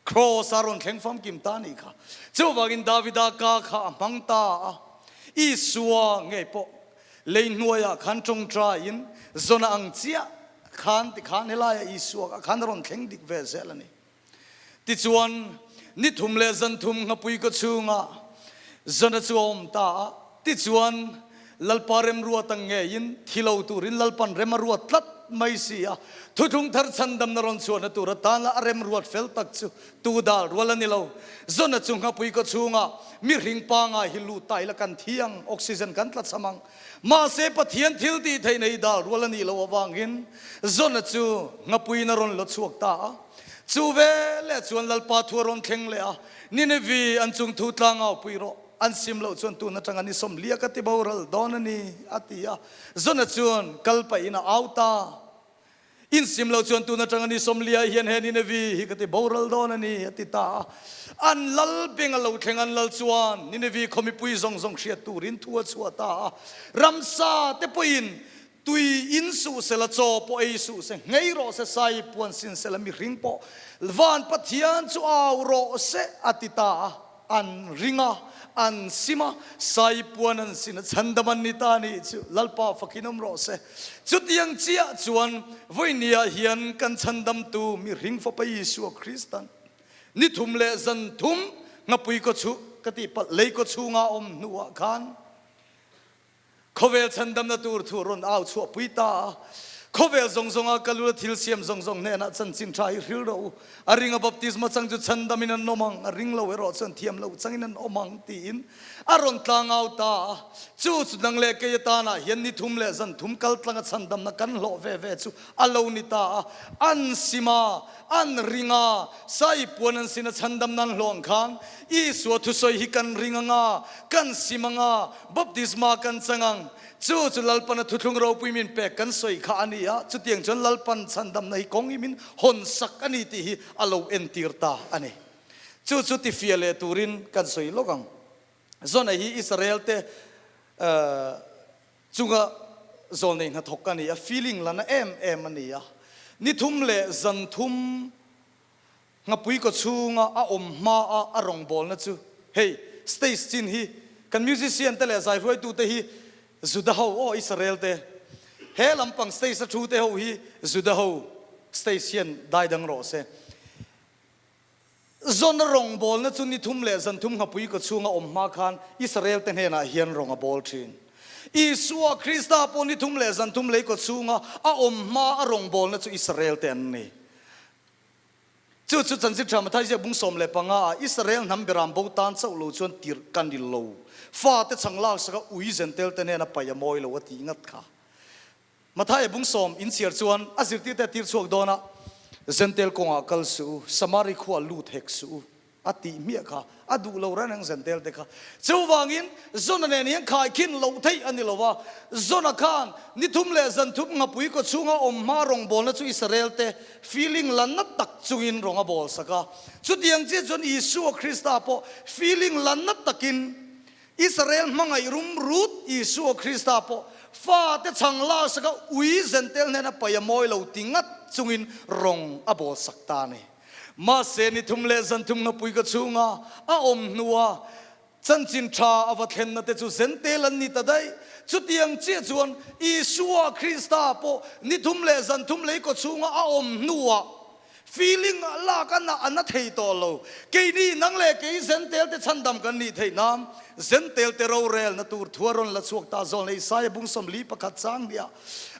Speaker 2: Kraws a rawn thleng famkim ta anih kha. Chuvangin Davida ka kha a hmang ta a, Isua ngei pawh lei hnuaiah khan tawngtaiin Jona ang chiah khan tikhan helaiah Isua kha khan a rawn thleng dik ve zel a ni. Tichuan, ni thum leh zan thum nghapui kaw chhungah Jona chu a awm ta a, tichuan Lalpa remruat ang ngeiin thi lo turin Lalpan rem a ruat tlat mai si a, thuthlung thar chhandamna rawn chhuahna tur atana a remruat fel tak chu tu dal rual a ni lo. Zona chu nghapui kaw chhungah mihring pangai hi lut ta ila kan thi ang, oxygen kan tla cham ang. Mahse Pathian thil tih theih nei dal rual a nih loh avangin Zona chu nghapuiin a rawn la chhuak ta a. Chu veleh chuan Lalpa thu a rawn thleng leh a, Ninevi an chung thu tlangau pui rawh. An sim loh chuan tun atanga ni sawmlia ka ti boral dawn a ni, a ti a. Zona chuan kal pahin a au ta. In sim loh chuan tun atanga ni sawmlia hian he Ninevi hi ka ti boral dawn a ni, a ti ta a. An lal beng a lo thleng an lal chuan Ninevi khaw mipui zawng zawng hriat turin thu a chhuah ta a. Ramsa te pawhin Tui in suh sela, chaw pawh ei suh se, nghei rawh se, sai puan sin sela, mihring pawh van Pathian chu au rawh se, a ti ta a. An ring a, an sim a, sai puan an sin a, chhandam an ni ta a nih chu Lalpa fakin awm rawh se. Chutiang chiah chuan vawinia hian kan chhandamtu mihring Fapa Isua Kristan ni thum leh zan thum nghapui kaw chhu ka tih palh lei kaw chhunga awm hnuah khan Khawvel chhandamna tur thu rawn au chhuahpui ta a, khawvel zawng zawnga ka lula thil siam zawng zawng hnenah chanchin tha hi hril rawh u. A ringa baptisma chang chu chhandamin an awm ang, a ring lo erawh chuan thiam loh changin an awm ang tiin a rawn tlang au ta a. Chu chu nang leh kei atanah hian ni thum leh zan thum kal tlanga chhandamna kan hlawh ve ve chu a lo ni ta a. An sim a, an ring a, sai puan an sin a chhandamna an hlawh ang khan Isua thusawi hi kan ring ang a, kan sim ang a, Baptisma kan chang ang. Chu chu Lalpana thuthlung ropui min pek kan sawi kha a ni a, chutiang chuan Lalpan chhandamna hi kawng hi min hawn sak a ni tih hi a lo entir ta a ni. Chu chu tifiah leh turin kan sawi lawk ang. Zona hi Israel te chunga zawlnei hnathawk a ni a, feeling la na em em a ni a. Ni thum leh zan thum Nghapui kaw chhunga a awm hma a a rawngbawlna chu hei stage chin hi kan musician te leh zaihruaitu te hi Juda ho aw Israel te he lampang stage a thu te ho hi Juda ho stage hian dai dang rawh se. Zona rawngbawlna chu ni thum leh zan thum nghapui kaw chhunga awm hma khan Israel te hnenah hian rawng a bawl thin. Isua Krista pawh ni thum leh zan thum lei kaw chhunga a awm hma a rawngbawlna chu Israel te an ni. Chu chu Chanchin Tha Matthai ziak bung 15 ah Israel hnam beram bo tan chauh lo chuan tirh ka ni lo, fate chhang laksaka ui zentel te hnena paih a mawi lo a tih ngat kha. Matthai bung sawm inchhiar chuan a zirtirte a tir chhuak dawn a, Zentel kawngah kal suh u, Samari khuaa lut hek suh u. A tih hmiah kha a duh lo reng reng zentel te kha. Chuvangin Zona nen hian khaikhin loh theih a ni lo va, Zona khan ni thum leh zan thum nghapui kaw chhunga awm hma rawngbawlna chu Israel te feeling la na tak chungin rawng a bawl sak a. Chutiang chiah chuan Isua Krista pawh feeling la na takin Israel hmangaih rum rut Isua Krista pawh fate chhang lak sak a ui zentel hnena paih a mawi lo ti ngat chungin rawng a bawl sak ta a ni. Mahse, ni thum leh zan thum ngapui ka chhunga a awm hnua chanchin tha a va thlenna te chu zentel an ni ta daih. Chutiang chiah chuan Isua Krista pawh ni thum leh zan thum lei kaw chhunga a awm hnuah feeling lak a na a na thei tawh lo. Keini nang leh kei zentel te chhandam kan nih theih nan zentel te rorelna tur thu a rawn la chhuak ta zawn leh Isaia bung 41 chang hniah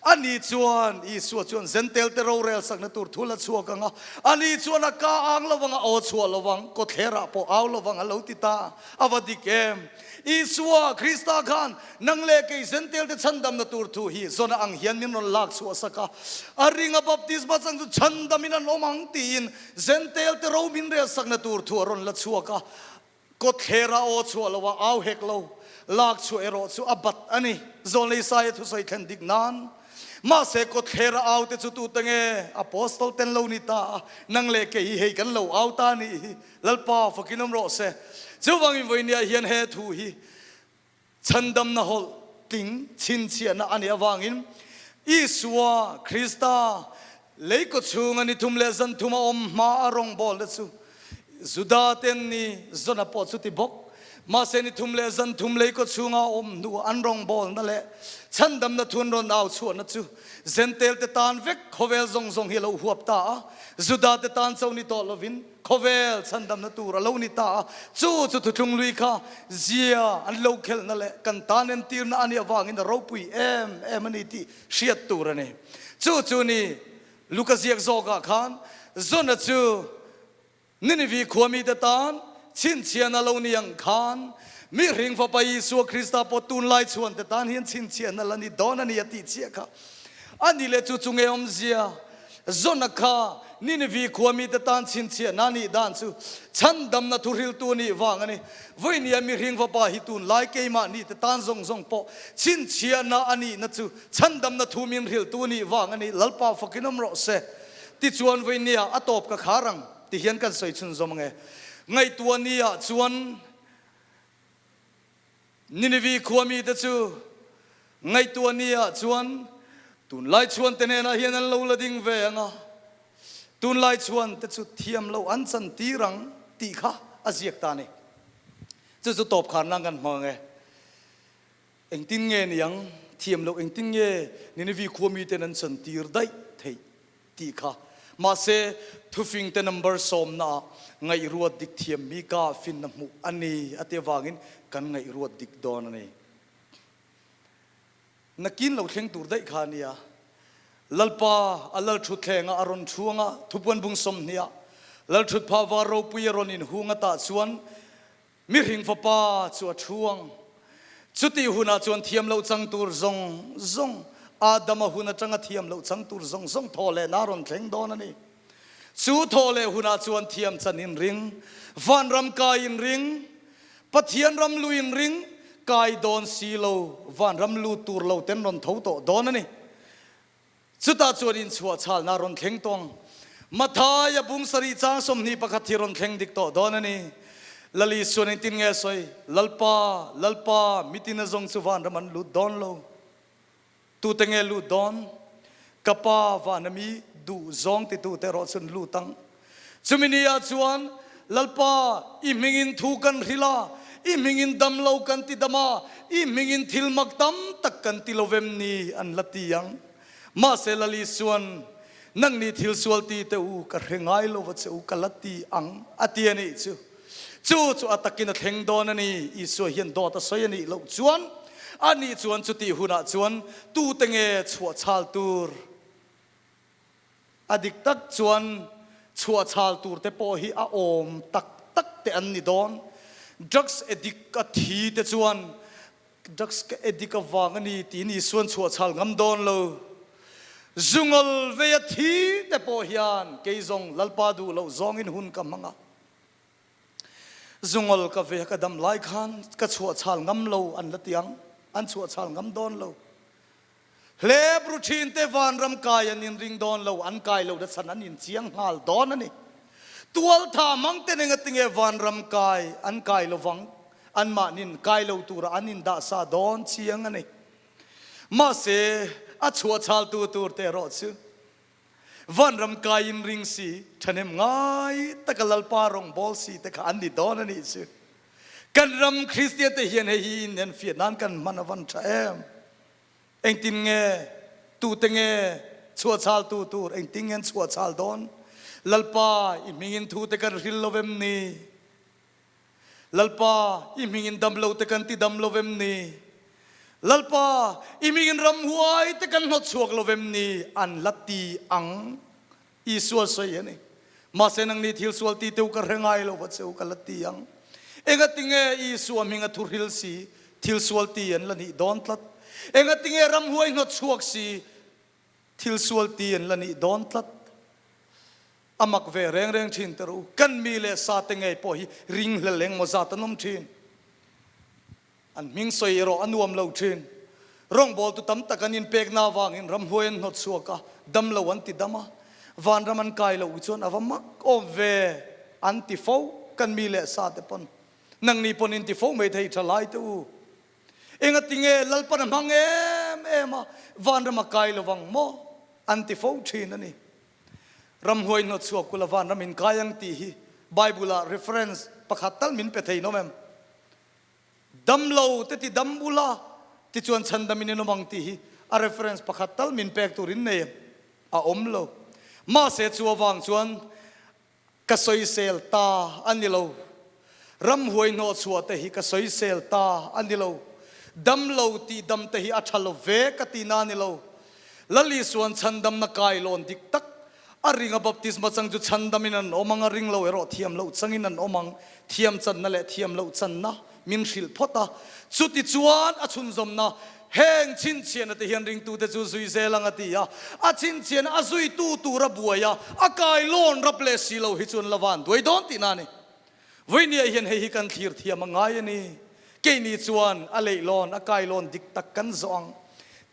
Speaker 2: Ani chuan, Isua chuan Zentel te rorel sakna tur thu la chhuak ang a, ani chuan a ka ang lovang, a aw chhuah lovang, kawthlerah pawh au lovang a lo ti ta. A va dik em? Isua, Krista khan nang leh kei Zentel te chhandamna tur thu hi zawna ang hian min rawn lak chhuah sak a, a ringa baptisma chang chu chhandamin an awm ang tiin Zentel te ro min rel sakna tur thu a rawn la chhuak a. Kawtthler a aw chhuah lo a, au hek lo. Lak chhuah erawh chu a bat a ni. Zawlnei Saia thusawi thlen dik nan. Mahse kawtthler a au te chu tute nge? Apostol ten lo ni ta a, nang leh kei hi hei kan lo au ta a nih hi. Lalpa fakin awm rawh se. Chuvangin vawinia hian he thu hi Chhandamna hawlh tling chhinchhiahna a nih avangin Isua Krista lei kaw chhunga ni thum leh zan thum a awm hma a rawngbawlna chu Juda ten ni Jona pawh chu ti bawk. Mahse ni thum leh zan thum lei kaw chhunga a awm hnuah an rawngbawlna leh chhandamna thu an rawn au chhuahna chu Jentail te tan vek khawvel zawng zawng hi a lo huap ta a, Juda te tan cho ni tawh lovin Khawvel chhandamna tur a lo ni ta a, chu chu thuthlung lui kha zia an lo khelhna leh kan tan entirna a nih avangin a ropui em em a ni tih hriat tur a ni. Chu chu ni Luka ziak zawkah khan Jona chu Ninivi khua mite tan chhinchhiahna lo ni ang khan mihring Fapa Isua Krista pawh tunlai chhuan te tan hian chhinchhiahna la ni dawn a ni a tih chiah kha a ni leh chu chu nge awmzia Jona kha Ninivi khua mite tan chhinchhiahna nih dan chu chhandamna thuhriltu a nih vang a ni. Vawinia mihring fapa hi tunlai keimahni te tan zawng zawng pawh chhinchhiahna a nihna chu chhandamna thu min hrilhtu a nih vang a ni. Lalpa fakin awm rawh se. Tichuan vawinia a tawp ka khar ang ti hian kan sawi chhunzawm ange. Ngaihtuah ni ah chuan Ninivi khua mite chu ngaihtuah ni ah chuan tunlai chhuan te hnenah hian an lo la ding ve ang a, tunlai chhuan te chu thiam loh an chan tir ang tih kha a ziak ta a ni. Chu chu tawp khar nan kan hmang e. Engtin nge niang thiam loh engtin nge Ninivi khua miten an chan tir daih theih? Tih kha. Mahse, thufingte number sawmnaah ngaihruat dik thiam mi ka finna hmuh a ni a ti avangin kan ngaihruat dik dawn a ni. Nakin lo thleng tur daih kha a nia. Lalpa a lalthutthlengah a rawn chhuang a, thupuan bung 20ah lalthutphah var ropui a rawn inhung a tah chuan Mihring Fapa chu a thu ang. Chutih hunah chuan thiam loh chang tur zawng zawng, Adama hun atanga thiam loh chang tur zawng zawng thaw lehna a rawn thleng dawn a ni. Chu thaw leh hunah chuan thiam chan inring, vanram kai inring, Pathian ram lu inring, kai dawn si lo vanram lut tur lo ten rawn tho tawh dawn a ni. Chutah chuan inchhuah chhalna rawn thleng tawh ang. Mathaia bung sarih chang 21 hi rawn thleng dik tawh dawn a ni. Lali chuan engtin nge a sawi? Lalpa, Lalpa, mitin a zawng chu vanram an lut dawn lo. Tute nge lut dawn? Ka Pa vana mi duh zawng titute erawh chuan lut ang. Chumi ni ah chuan, Lalpa, i hmingin thu kan hrilh a, i hmingin dam lo kan ti dam a, i hmingin thil mak tam tak kan ti lo vem ni an la ti ang. Mahse Lal Isuan, Nangni thil sual ti teh u, ka hre ngai lo va che u, ka la ti ang, a ti a nih chu. Chu chu a takin a thleng dawn a ni. Isua hian dawt a sawi a nih loh chuan, a nih chuan chutih hunah chuan tute nge chhuahchhal tur? A dik tak chuan chhuahchhal tur te pawh hi a awm tak tak te an ni dawn. Drugs addict a thi te chuan drugs ka addict avang a ni tiin Isuan chhuahchhal ngam dawn lo. Zungawl vei a thi te pawh hian kei zawng Lalpa duh loh zawngin hun ka hmang a. Zungawl ka ve ka dam lai khan ka chhuahchhal ngam lo an la ti ang, an chhuahchhal ngam dawn lo. Hlep ru thin te vanram kai an inring dawn lo, an kai lo na chhan an inchiang nghal dawn a ni. Tualtha hmang ten engatinge vanram kai an kai lovang, anmahnin kai lo tura an indah sa dawn chiang a ni. Mahse, a chhuahchhaltu tur te erawh chu vanram kai inring si, thahnem ngai taka Lalpa rawngbâwl si te kha an ni dawn a nih chu. Kan ram Kristian te hian hei hi inenfiah nan kan hman a van tha em? Engtin nge, tute nge chhuahchhaltu tur, engtin nge an chhuahchhal dawn? Lalpa, i hmingin thu te kan hril lo vem ni? Lalpa, i hmingin dam lo te kan ti dam lo vem ni? Lalpa, i hmingin ramhuai te kan hnawt chhuak lo vem ni? An la ti ang. Isua sawi a ni. Mahse nangni thil sual ti teu ka hre ngai lo va cheu ka la ti ang. Engatinge Isua hminga thuhril si thil sual ti an la nih dawn tlat? Engatinge ramhuai hnawt chhuak si thil sual ti an la nih dawn tlat? A mak ve reng reng thin te rawh u. Kan mi leh sa te ngei pawh hi ringhlel engmaw zat an awm thin. An hming sawi erawh a nuam lo thin. Rawngbawltu tam tak an inpekna avangin ramhnuai an hnawt chhuak a, dam lo an ti dam a, vanram an kai loh chuan a va mak awm ve an ti fo, kan mi leh sa te pawn. Nangni pawn in ti fo mai thei tha lai te u. Engatinge Lalpan a hmang em em a, vanram a kai lovang maw? an ti fo thin a ni. Ramhnuai hnawt chhuak kula vanram in kai ang tih hi Bible ah reference pakhat tal min pe thei nawm em? Damlo te ti dam ula tichuan chhandamin in awm ang tih hi a reference pakhat tal min pek turin nei a awm lo. Mahse chu avang chuan ka sawisel ta a ni lo. Ramhuai hnawhchhuah te hi ka sawisel ta a ni lo. Damlo tih dam te hi a tha lo ve ka tihna a ni lo. Lal Isuan chhandamna kailawn dik tak A ring a baptisma chang chu chhandamin an awm ang, a ring lo erawh thiam loh changin an awm ang. Thiam channa leh thiam loh channa min hrilh phawt a. Chutichuan a chhunzawmna, Heng chhinchhiahna te hian ringtute chu zui zel ang a ti a. A chhinchhiahna a zuitu tur a buai a, a kailawn rap leh si lo hi chuan la van duai dawn tihna a ni. Vawinia hian hei hi kan thlir thiam a ngai a ni. Keini chuan a leihlawn, a kailawn dik tak kan zawh ang.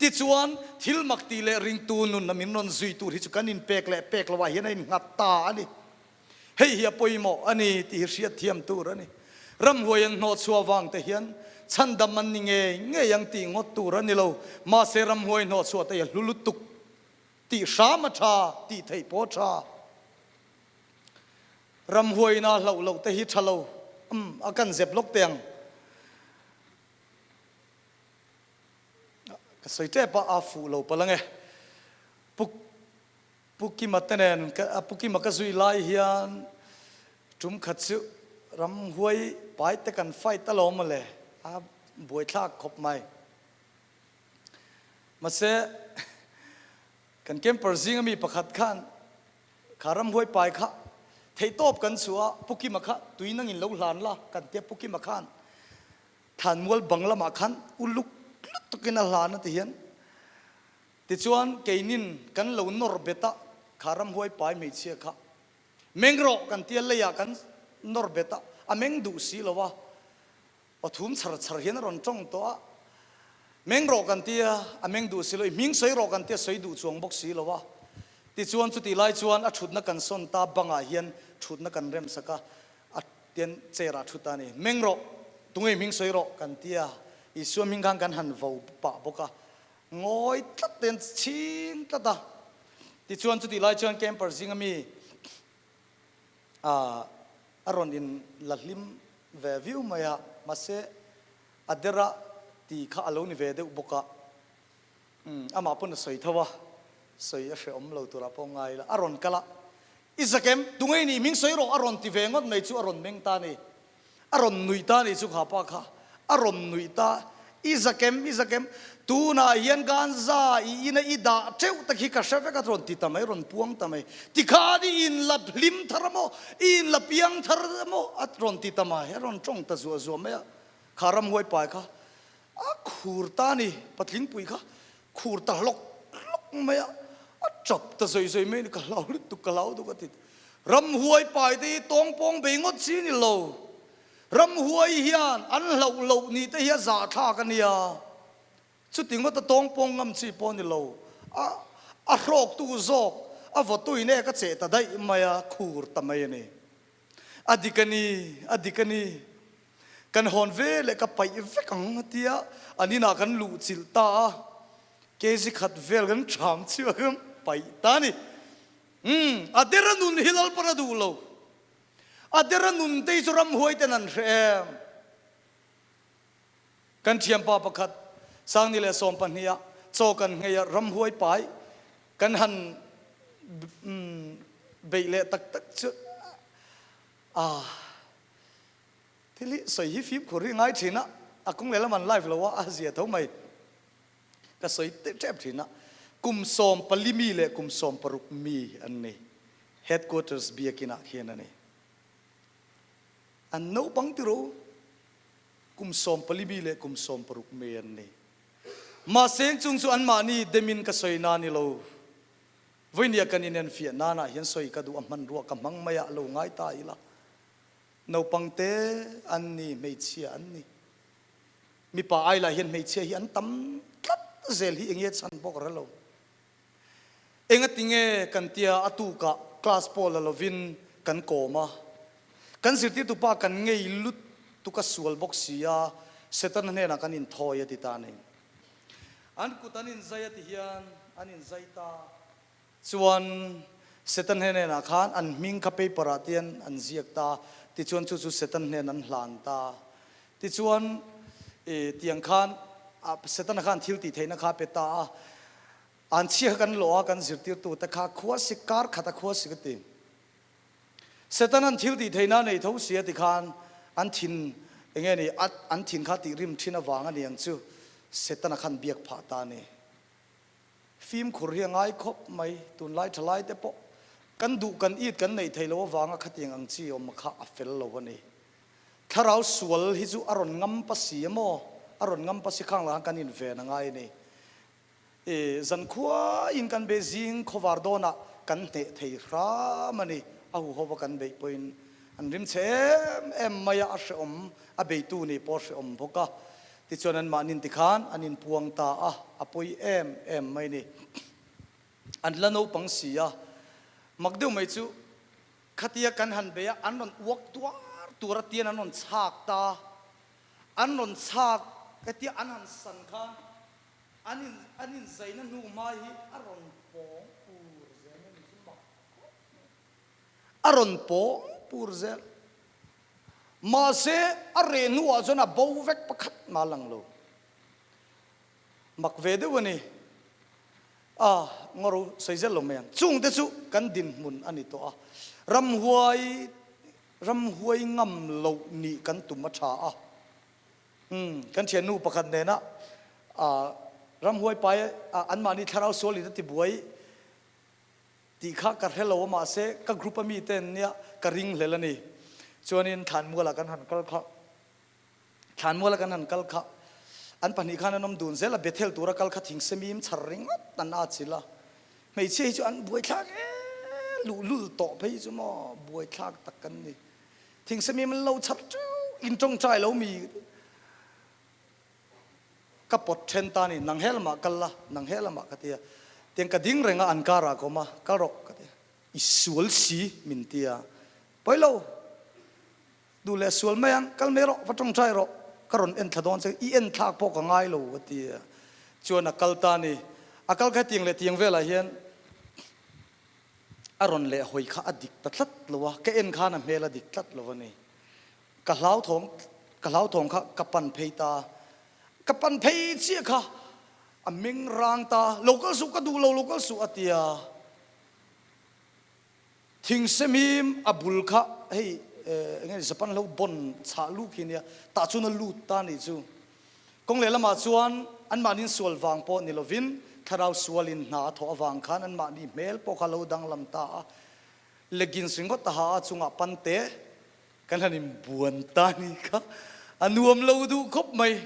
Speaker 2: Tichuan, thil mak tih leh ringtu nunna min rawn zui tur hi chu kan inpek leh pek lovah hian a innghat ta a ni. Hei hi a pawimawh a ni tih hi hriat thiam tur a ni. Ramhuai an hnawhchhuah vang te hian chhandam an ni ngei ngei ang tih ngawt tur a ni lo. Mahse, ramhuai hnawhchhuah te hi a hlu lutuk tih hram a tha, tih theih pawh a tha. Ramhuaina hlauh loh te hi tha lo umm a kan zep lawk teh ang. Ka sawi tep a, a fuh lo palh ange. Pu Pu Kima te nen Pu Kima ka zui lai hian tum khat chu ramhuai pai te kan fight alawm mawle a buaithlak khawp mai. Mahse kan camper zinga mi pakhat khan Kha ramhuai pai kha theihtawp kan chhuah a, Pu Kima kha tui nangin lo hlan la kan tia Pu Kima khan thlanmual bang lamah khan uluk lutukin a hlan a ti hian tichuan keinin kan lo nawr bet a, kha ramhuai pai hmeichhia kha meng rawh kan tia leiah kan nawr bet a, a meng duh si lo a. Aw thum chhar chhar hian a rawn tawng tawh a, Meng rawh kan tia, a meng duh si lo, i hming sawi rawh kan tia, sawi duh chuang bawk si lo a. Tichuan chutih lai chuan a thutna kan sawn ta, bangah hian thutna kan rem sak a, a tian chair ah thut ta a ni. Meng rawh, tunge i hming sawi rawh kan tia, Isua hming khan kan han vo pah bawk a, ngawi tlat te an chhing tlat a. Tichuan chutih lai chuan camper zinga mi a rawn in la hlim ve viau mai a, mahse a dera ti kha a lo ni ve deuh bawk a, umm amah pawn a sawi tho a, sawi a hrehawm lo turah pawh ngai ila, a rawn kal a, I zakem, tunge i nih hming sawi rawh a rawn ti ve ngawt mai chu a rawn meng ta a ni. A rawn nuih ta nih chu kha pa kha a rawn nuih ta. I zakem, i zakem, tunah hian Ganza i ina i dah teuh tak hi ka hre vek a rawn ti ta mai, rawn puang ta mai. Tikhan i inla hlim thar a maw, i inla piang thar a maw a rawn ti ta mai, a rawn tawng ta zuah zuah mai a. Kha ramhuai pai kha a khur ta a ni, patlingpui kha khur ta hlawk hlawk mai a, a tap ta zawi zawi mai a ni, ka hlau lutuk, ka hlau duk a ti. Ramhuai pai te hi tawngpawng bei ngawt chi ni lo. Ramhuai hian an hlauh loh ni te hi a zahthlak a nia. Chuti ngawt a tawngpawng ngam chi pawh ni lo. A a hrawktu zawk a vawtuin ek a cheh ta daih mai a, khur ta mai a ni. A dik a ni, a dik a ni. Kan hawn ve leh ka paih vek ang a tia, an inah kan luh chilh ta a, kg khat vel kan ṭham chhuak a, kan paih ta a ni. Umm, a dera nun hi Lalpan a duh lo. A dera nun te hi chu ramhuai ten an hre em. Kan thianpa pakhat Sangni leh 12 ah chaw kan nghei a, ramhuai pai kan han beih leh tak tak chu a thil hi sawi hi fimkhur hi ngai thin a, a kawng lehlam an live lo a, a zia tho mai. Ka sawi tep thin a, kum 14 mi leh kum 16 mi an ni. Headquarters biakin ah khian a ni. An naupang tiro. Kum 14 mi leh kum 16 mi an ni. Mahse chung chu anmahni demin ka sawi na ni lo. Vawinia kan inenfiah nanah hian sawi ka duh a hmanrua ka hmang mai ah lo ngai ta ila. Naupang te an ni, hmeichhia an ni. Mipa ai lah hian hmeichhia hi an tam tlat zel hi enge chhan bawk a relo. Engatinge kan tia a tukah class pawh la lovin kan kawm a, kan zirtirtu pa kan ngei lutuk a sual bawk si a, Setana hnenah kan inthawi a ti ta a ni. An kut an inzai a ti hian an inzai ta chuan Setan hnenah khan an hming kha paper ah tian an ziak ta, tichuan chu chu Setan hnen an hlan ta. Tichuan tiang khan Setana khan thil tih theihna kha a pe ta a, An chhia kha kan lawh a, kan zirtirtu te kha khua sik kar khat a khua sik a ti. Setanan thil tih theihna a nei tho si a ti khan an thin enge ni an thin kha tih rim thin avang a ni ang chu Setana khan biak phah ta a ni. Fimkhur hi a ngai khawp mai, tunlai thalai te pawh kan duh kan it kan neih theih loh avanga khatiang ang chi awm kha a fel lo a ni. Thlarau sual hi chu a rawn ngam pa si emaw a rawn ngam pa si khang lah khan kan inven a ngai a ni. I zankhuain kan be zing khawvar dawnah kan hneh thei hram a ni. A huhova kan beih pawhin an rim chhe em em mai a, a hrehawm, a beitu nih pawh a hrehawm bawk a. Tichuan anmahni tikhan an inpuang ta a, a pawi em em mai ni. An la naupang si a, mak deuh mai chu khatia kan han bei a, an rawn uak tuar tuar a tian an rawn chhak ta, an rawn chhak hetia an han san khan, An in an inzaina hnu hma hi a rawn pawng pur zel a ni chu mak khawp mai. A rawn pawng pur zel. Mahse a reh hnuah chuan a bo vek pakhat mah lang lo. Mak ve deuh a ni. A ngawr sawi zel lo mai ang. Chungte chu kan dinhmun a ni tawh a. Ramhuai ramhuai ngam loh nih kan tum a tha a. Umm, kan thiannu pakhat nena ramhuai pai anmahni thlarau sual in a ti buai tih kha ka hre lo a mahse ka group a mi te an nia ka ring hlel a ni. Chuanin thlanmualah kan han kal kha, thlanmualah kan han kal kha an pahnih khan an awm dun zel a, Bethel tura kal kha thingsemim chhar ringawt an a chilh a, hmeichhia hi chu an buaithlak em luhlul tawh phei chu maw buaithlak tak kan ni. Thingsemim an lo chhar teuh in tawngtai lo mi. Ka pawt then ta ni, nang he lamah kal la, nang he lamah ka ti a. Tiang ka ding reng a, an karah ka awm a, kal rawh ka ti a. I sual si min ti a, pawi lo, duh leh sual mai ang, kal mai rawh, va tawngtai rawh, ka rawn en thla dawn che, i en thlak pawh ka ngai lo ka ti a. Chuan a kal ta ni, a kal kha tiang leh tiang velah hian a rawn leh hawi kha a dik ta tlat lo a, ka en khan a hmel a dik tlat lo a ni. Ka hlauthawng, ka hlauthawng kha ka pan phei ta, ka pan phei chiah kha a meng rang ta, lo kal suh ka duh lo, lo kal suh a ti a. Thingsemim a bul kha hei eng nge Japan hlo bon chhah lu khi nia, tah chuan a lut ta nih chu. Kawng lehlamah chuan anmahni sual vang pawh ni lovin thlarau sualin hna a thawh avang khan anmahni hmel pawh kha lo danglam ta a, leggings ringawt a ha a chungah pante Kan han inbuan ta ni kha a nuam lo duh khawp mai.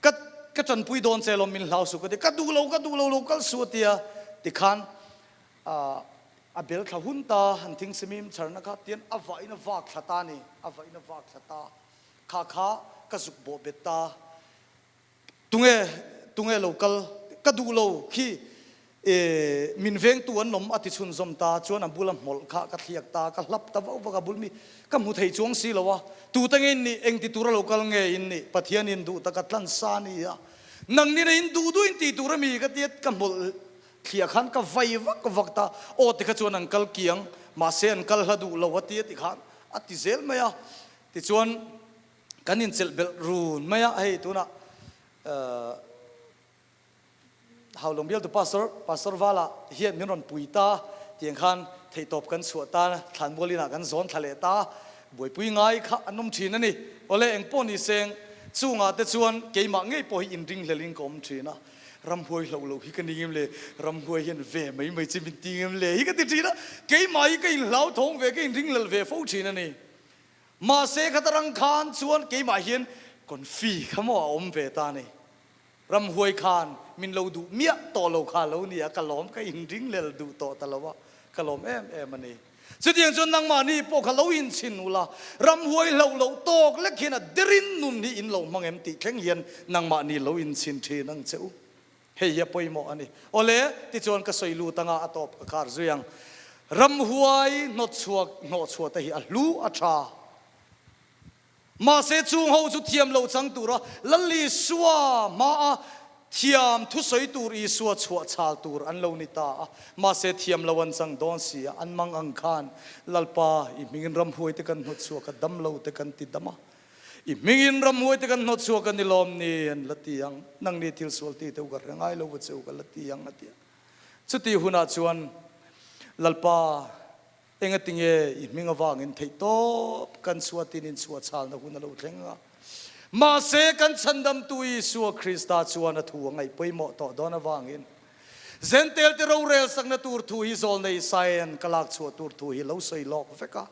Speaker 2: Ka ka tanpui dawn che lawm min hlau suh ka ti. Ka duh lo, ka duh lo, lo kal suh a ti a. Tikhan a bel thla hun ta han thing simim chharna kha tian a vah in a vak thla ta ni, a vah in a vak thla ta. Kha kha ka zuk bawh bet ta. Tunge, tunge lo kal, ka duh lo khi e min vengtu an awm a ti chhunzawm ta chuan a bula hmawlh kha ka thliak ta, ka hlap ta vauh vak a bul mi ka hmu thei chuang si lo a, tute nge in nih, engti tura lo kal nge in nih, Pathian in duh taka tlan sa ni a, nang nina in duh duh in ti tur a mi ka tia ka hmawlh thliah khan ka vai vak vak ta, aw ti kha chuan an kal kiang, mahse an kal hla duh lo a tia ti khan a ti zel mai a, tichuan. Kan inchelh belh run mai a, hei tunah Haulawng bialtu Pastor, Pastor Vala hian min rawn pui ta tiang khan theihtawp kan chhuah ta, thlanmual inah kan zawn thla leh ta, buaipui ngai kha an awm thin a ni. Awle engpawh ni seng, chungah te chuan keimah ngei pawh hi inringhlel in ka awm thin a, ramhuai hloh loh hi ka ni ngem le, ramhuai hian ve mai mai che min ti ngem le hi ka ti thin a, keimah hi ka inhlauthawng ve, ka inringhlel ve fo thin a ni. Mahse khata rang khan chuan keimah hian confi kha maw a awm ve ta ni. Ramhuai khan min lo duh miah tawh lo kha lo ni a, ka lawm ka inring lel duh tawh ta lo a, ka lawm em em a ni. Chutiang chuan nangmahni pawh kha lo inchhin ula, ramhuai hlauh loh tawk lek hian a derin nun hi in lo hmang em tih thleng hian nangmahni lo inchhin thin ang che u. Hei hi a pawimawh a ni. Awle, tichuan ka sawi lut anga a tawp ka khar zui ang. Ramhuai hnawtchhuak hnawhchhuah te hi a hlu a tha. Mahse chung ho chu thiam lo chang tura Lal Isua hmaa thiam thusawi tur Isua chhuah chhal tur an lo ni ta a. Mahse thiam lo an chang dawn si a, an mang ang khan Lalpa i hmingin ramhuai te kan hnawtchhuak a, damlo te kan ti dam a. I hmingin ramhuai te kan hnawt chhuak a ni lawm ni? An la ti ang. Nangni thil sual ti te u ka hre ngai lo va che u ka la ti ang a ti a. Chuti hunah chuan Lalpa, engatinge i hming avangin theihtawp kan chhuatin in chhuah chhalna hun a lo thleng a. Mahse kan chhandamtu Isua Krista chuan a thu a ngaih pawimawh tawh dawn avangin Zentel te rorel sakna tur thu hi zawlnei Isaian ka lak chhuah tur thu hi lo sawi lawk vek a.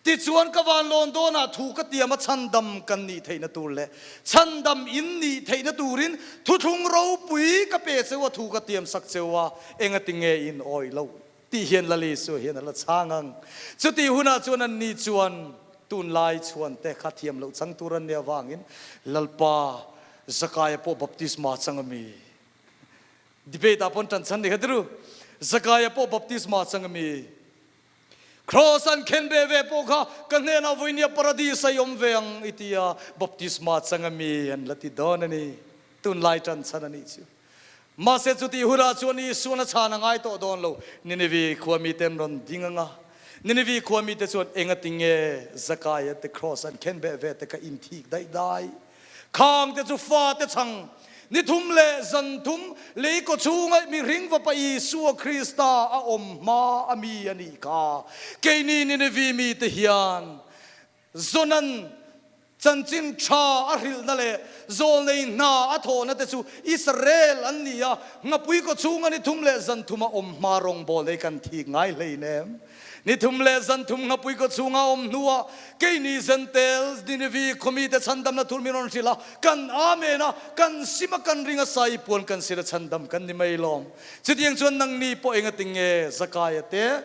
Speaker 2: Tichuan ka van lawn dawnah thu ka tiam a chhandam kan nih theihna tur leh chhandam in nih theihna turin thuthlung ropui ka pe cheu a thu ka tiam sak cheu a, engati nge in awih loh tih hian Lal Isua hian a la chhang ang. Chutih hunah chuan anni chuan tunlai chhuan te kha thiam loh chang tur an nih avangin Lalpa Zakaia pawh baptisma chang a mi? Debate ah pawn ṭan chhan ni kha tiru. Zakaia pawh baptisma chang a mi? Kraws an khen ve ve pawh kha ka hnenah vawinia paradis a i awm ve ang i ti a, baptisma chang a mi an la ti dawn a ni. Tunlai tan chhan a nih chu. Mahse chutih hunah chuan Isuan a chhan a ngai tawh dawn lo. Ninevi khua mite an rawn ding ang a, Ninevi khua mite chuan engati nge Zakaia te kraws an khen beh ve te kha inthik daih dai. Khang te chu fate chhang ni thum leh zan thum lei kaw chhunga mihring vapa Isua Krista a awm hma a mi a nih kha. Keini Ninevi mite hian Jonan chanchin tha a hrilhna leh zawlnei hna a thawhna te chu Israel an ni a, ngapui kaw chhunga ni thum leh zan thuma awm hma rawngbawl nei kan thik ngai hleinem. Ni thum leh zan thum nghapui kaw chhunga awm hnuah keini Zentel, Ninevi khuamite chhandamna thur min rawn hrilh a, kan Amen a, kan sim a, kan ring a, sai puan kan sir a chhandam kan ni mai lawm. Chutiang chuan nangni pawh engatinge Zakaia te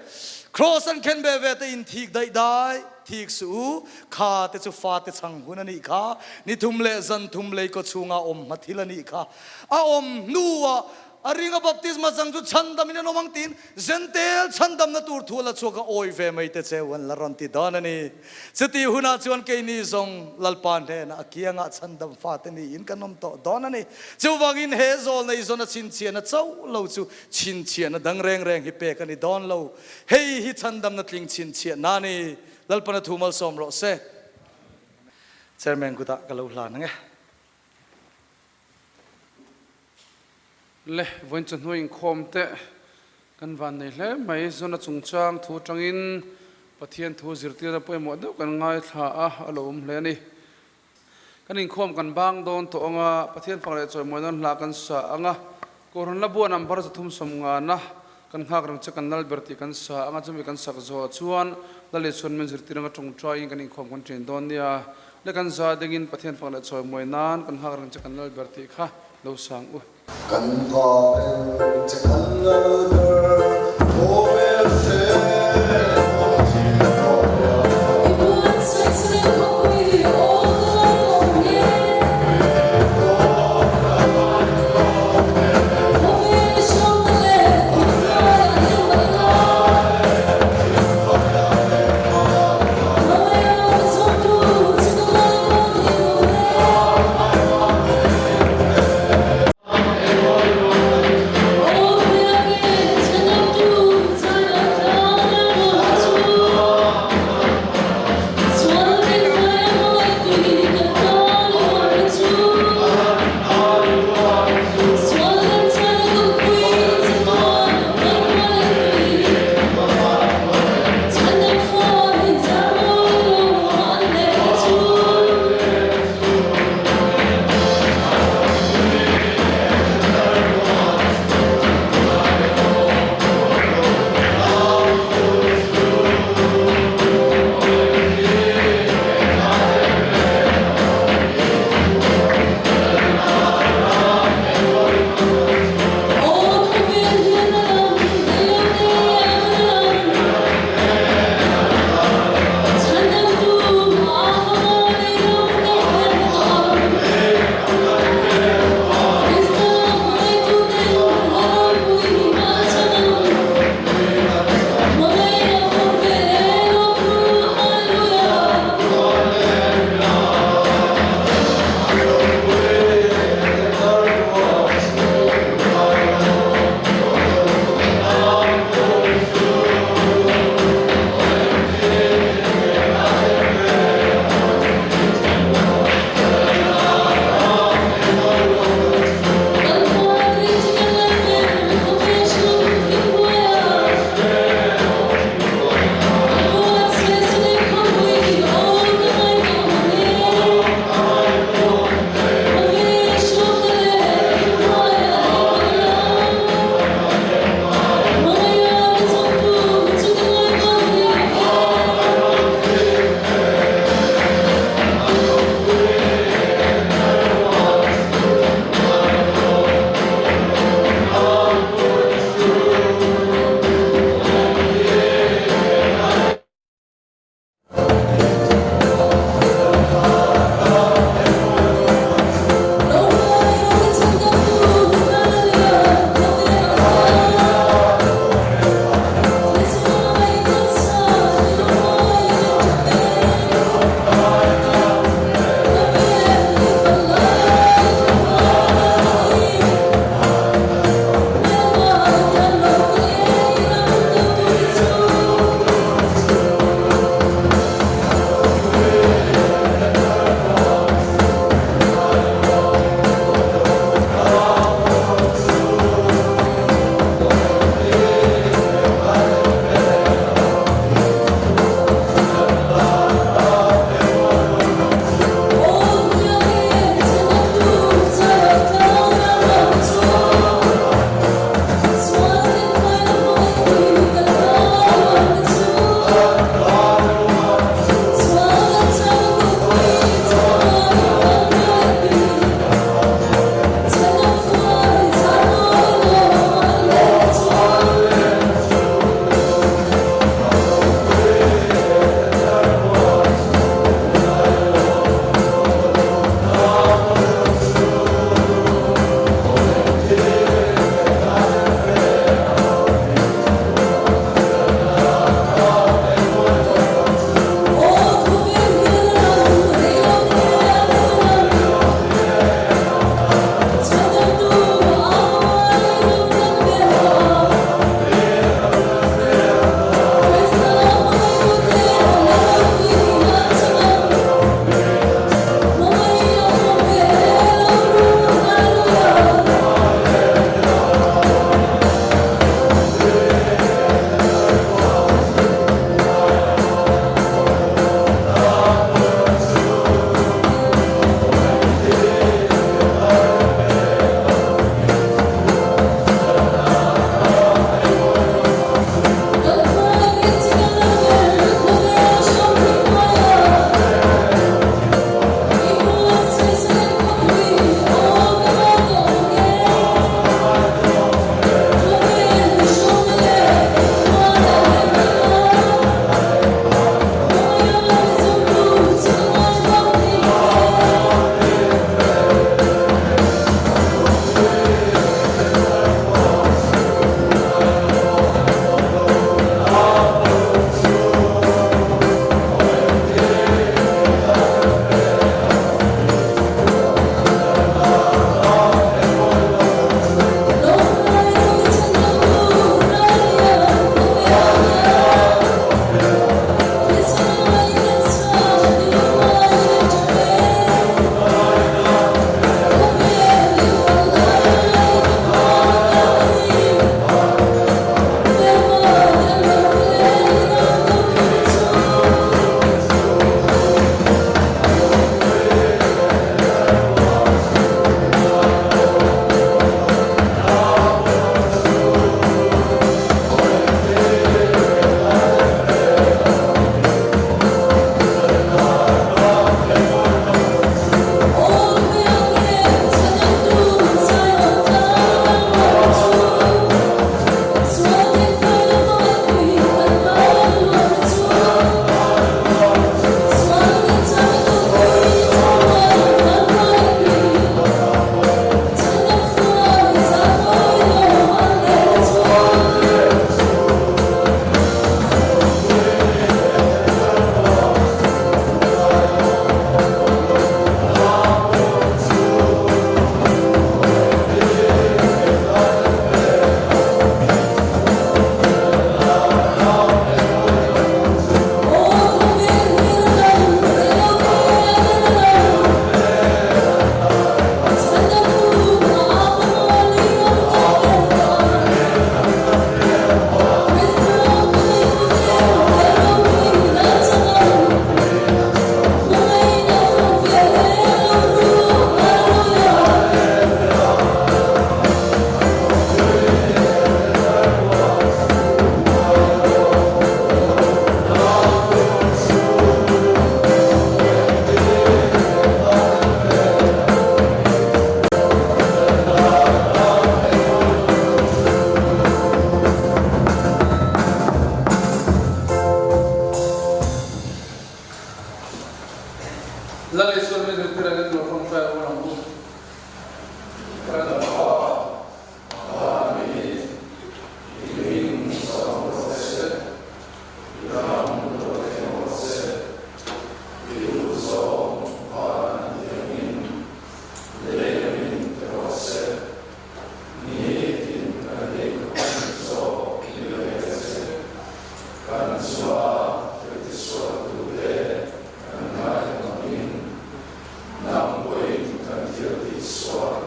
Speaker 2: Kraws an khen ve ve te in thik daih dai? Thik suh u, kha te chu fate chhang hun a nih kha, ni thum leh zan thum lei kaw chhunga awm hma thil a nih kha. A awm hnuah a ringa baptisma chang chu chhandamin an awm ang tiin Jentail chhandamna tur thu a la chhuak a, awi ve mai te cheu an la rawn ti dawn a ni. Chuti hunah chuan keini zawng Lalpa hnenah a kiangah chhandam fate niin kan awm tawh dawn a ni. Chuvangin he zawlnei zawn a chhinchhiahna chauh lo chu chhinchhiahna dang reng reng hi pek a ni dawn lo. Hei hi chhandamna tling chhinchhiahna a ni. Lalpana thu malsawm rawh se. Chairman kutah ka lo hlan ang e.
Speaker 1: Le, vawiin chu hnuai inkhawm teh kan van nei hle mai. Zona chungchang thu atangin Pathian thu zirtirna pawimawh deuh kan ngaithla a, a lo awm hle a ni. Kan inkhawm kan bang dawn tawh ang a, Pathian fak leh chawimawi dawn hla kan sa ang a, Kohhran la buan number 350 kan nghak reng che kan lal ber tih kan sa ang a, chumi kan sak zawh chuan Lal Isuan min zirtir anga tawngtaiin kan inkhawm kan ṭin dawn nia. Le kan za dingin Pathian fak leh chawimawi nan kan nghak reng che kan lal ber tih kha lo sang u.
Speaker 4: Kan nghak reng che kan lal ber khawvel hrehawm thil hnuaiah.
Speaker 3: I buatsaih chhel khawpui aw ka lawm e. Khawvel hriamna leh thil hnuaiah leng mai la. Hnuaia ka chhawmtu che ka lal dawn hi lo e.
Speaker 6: Isua.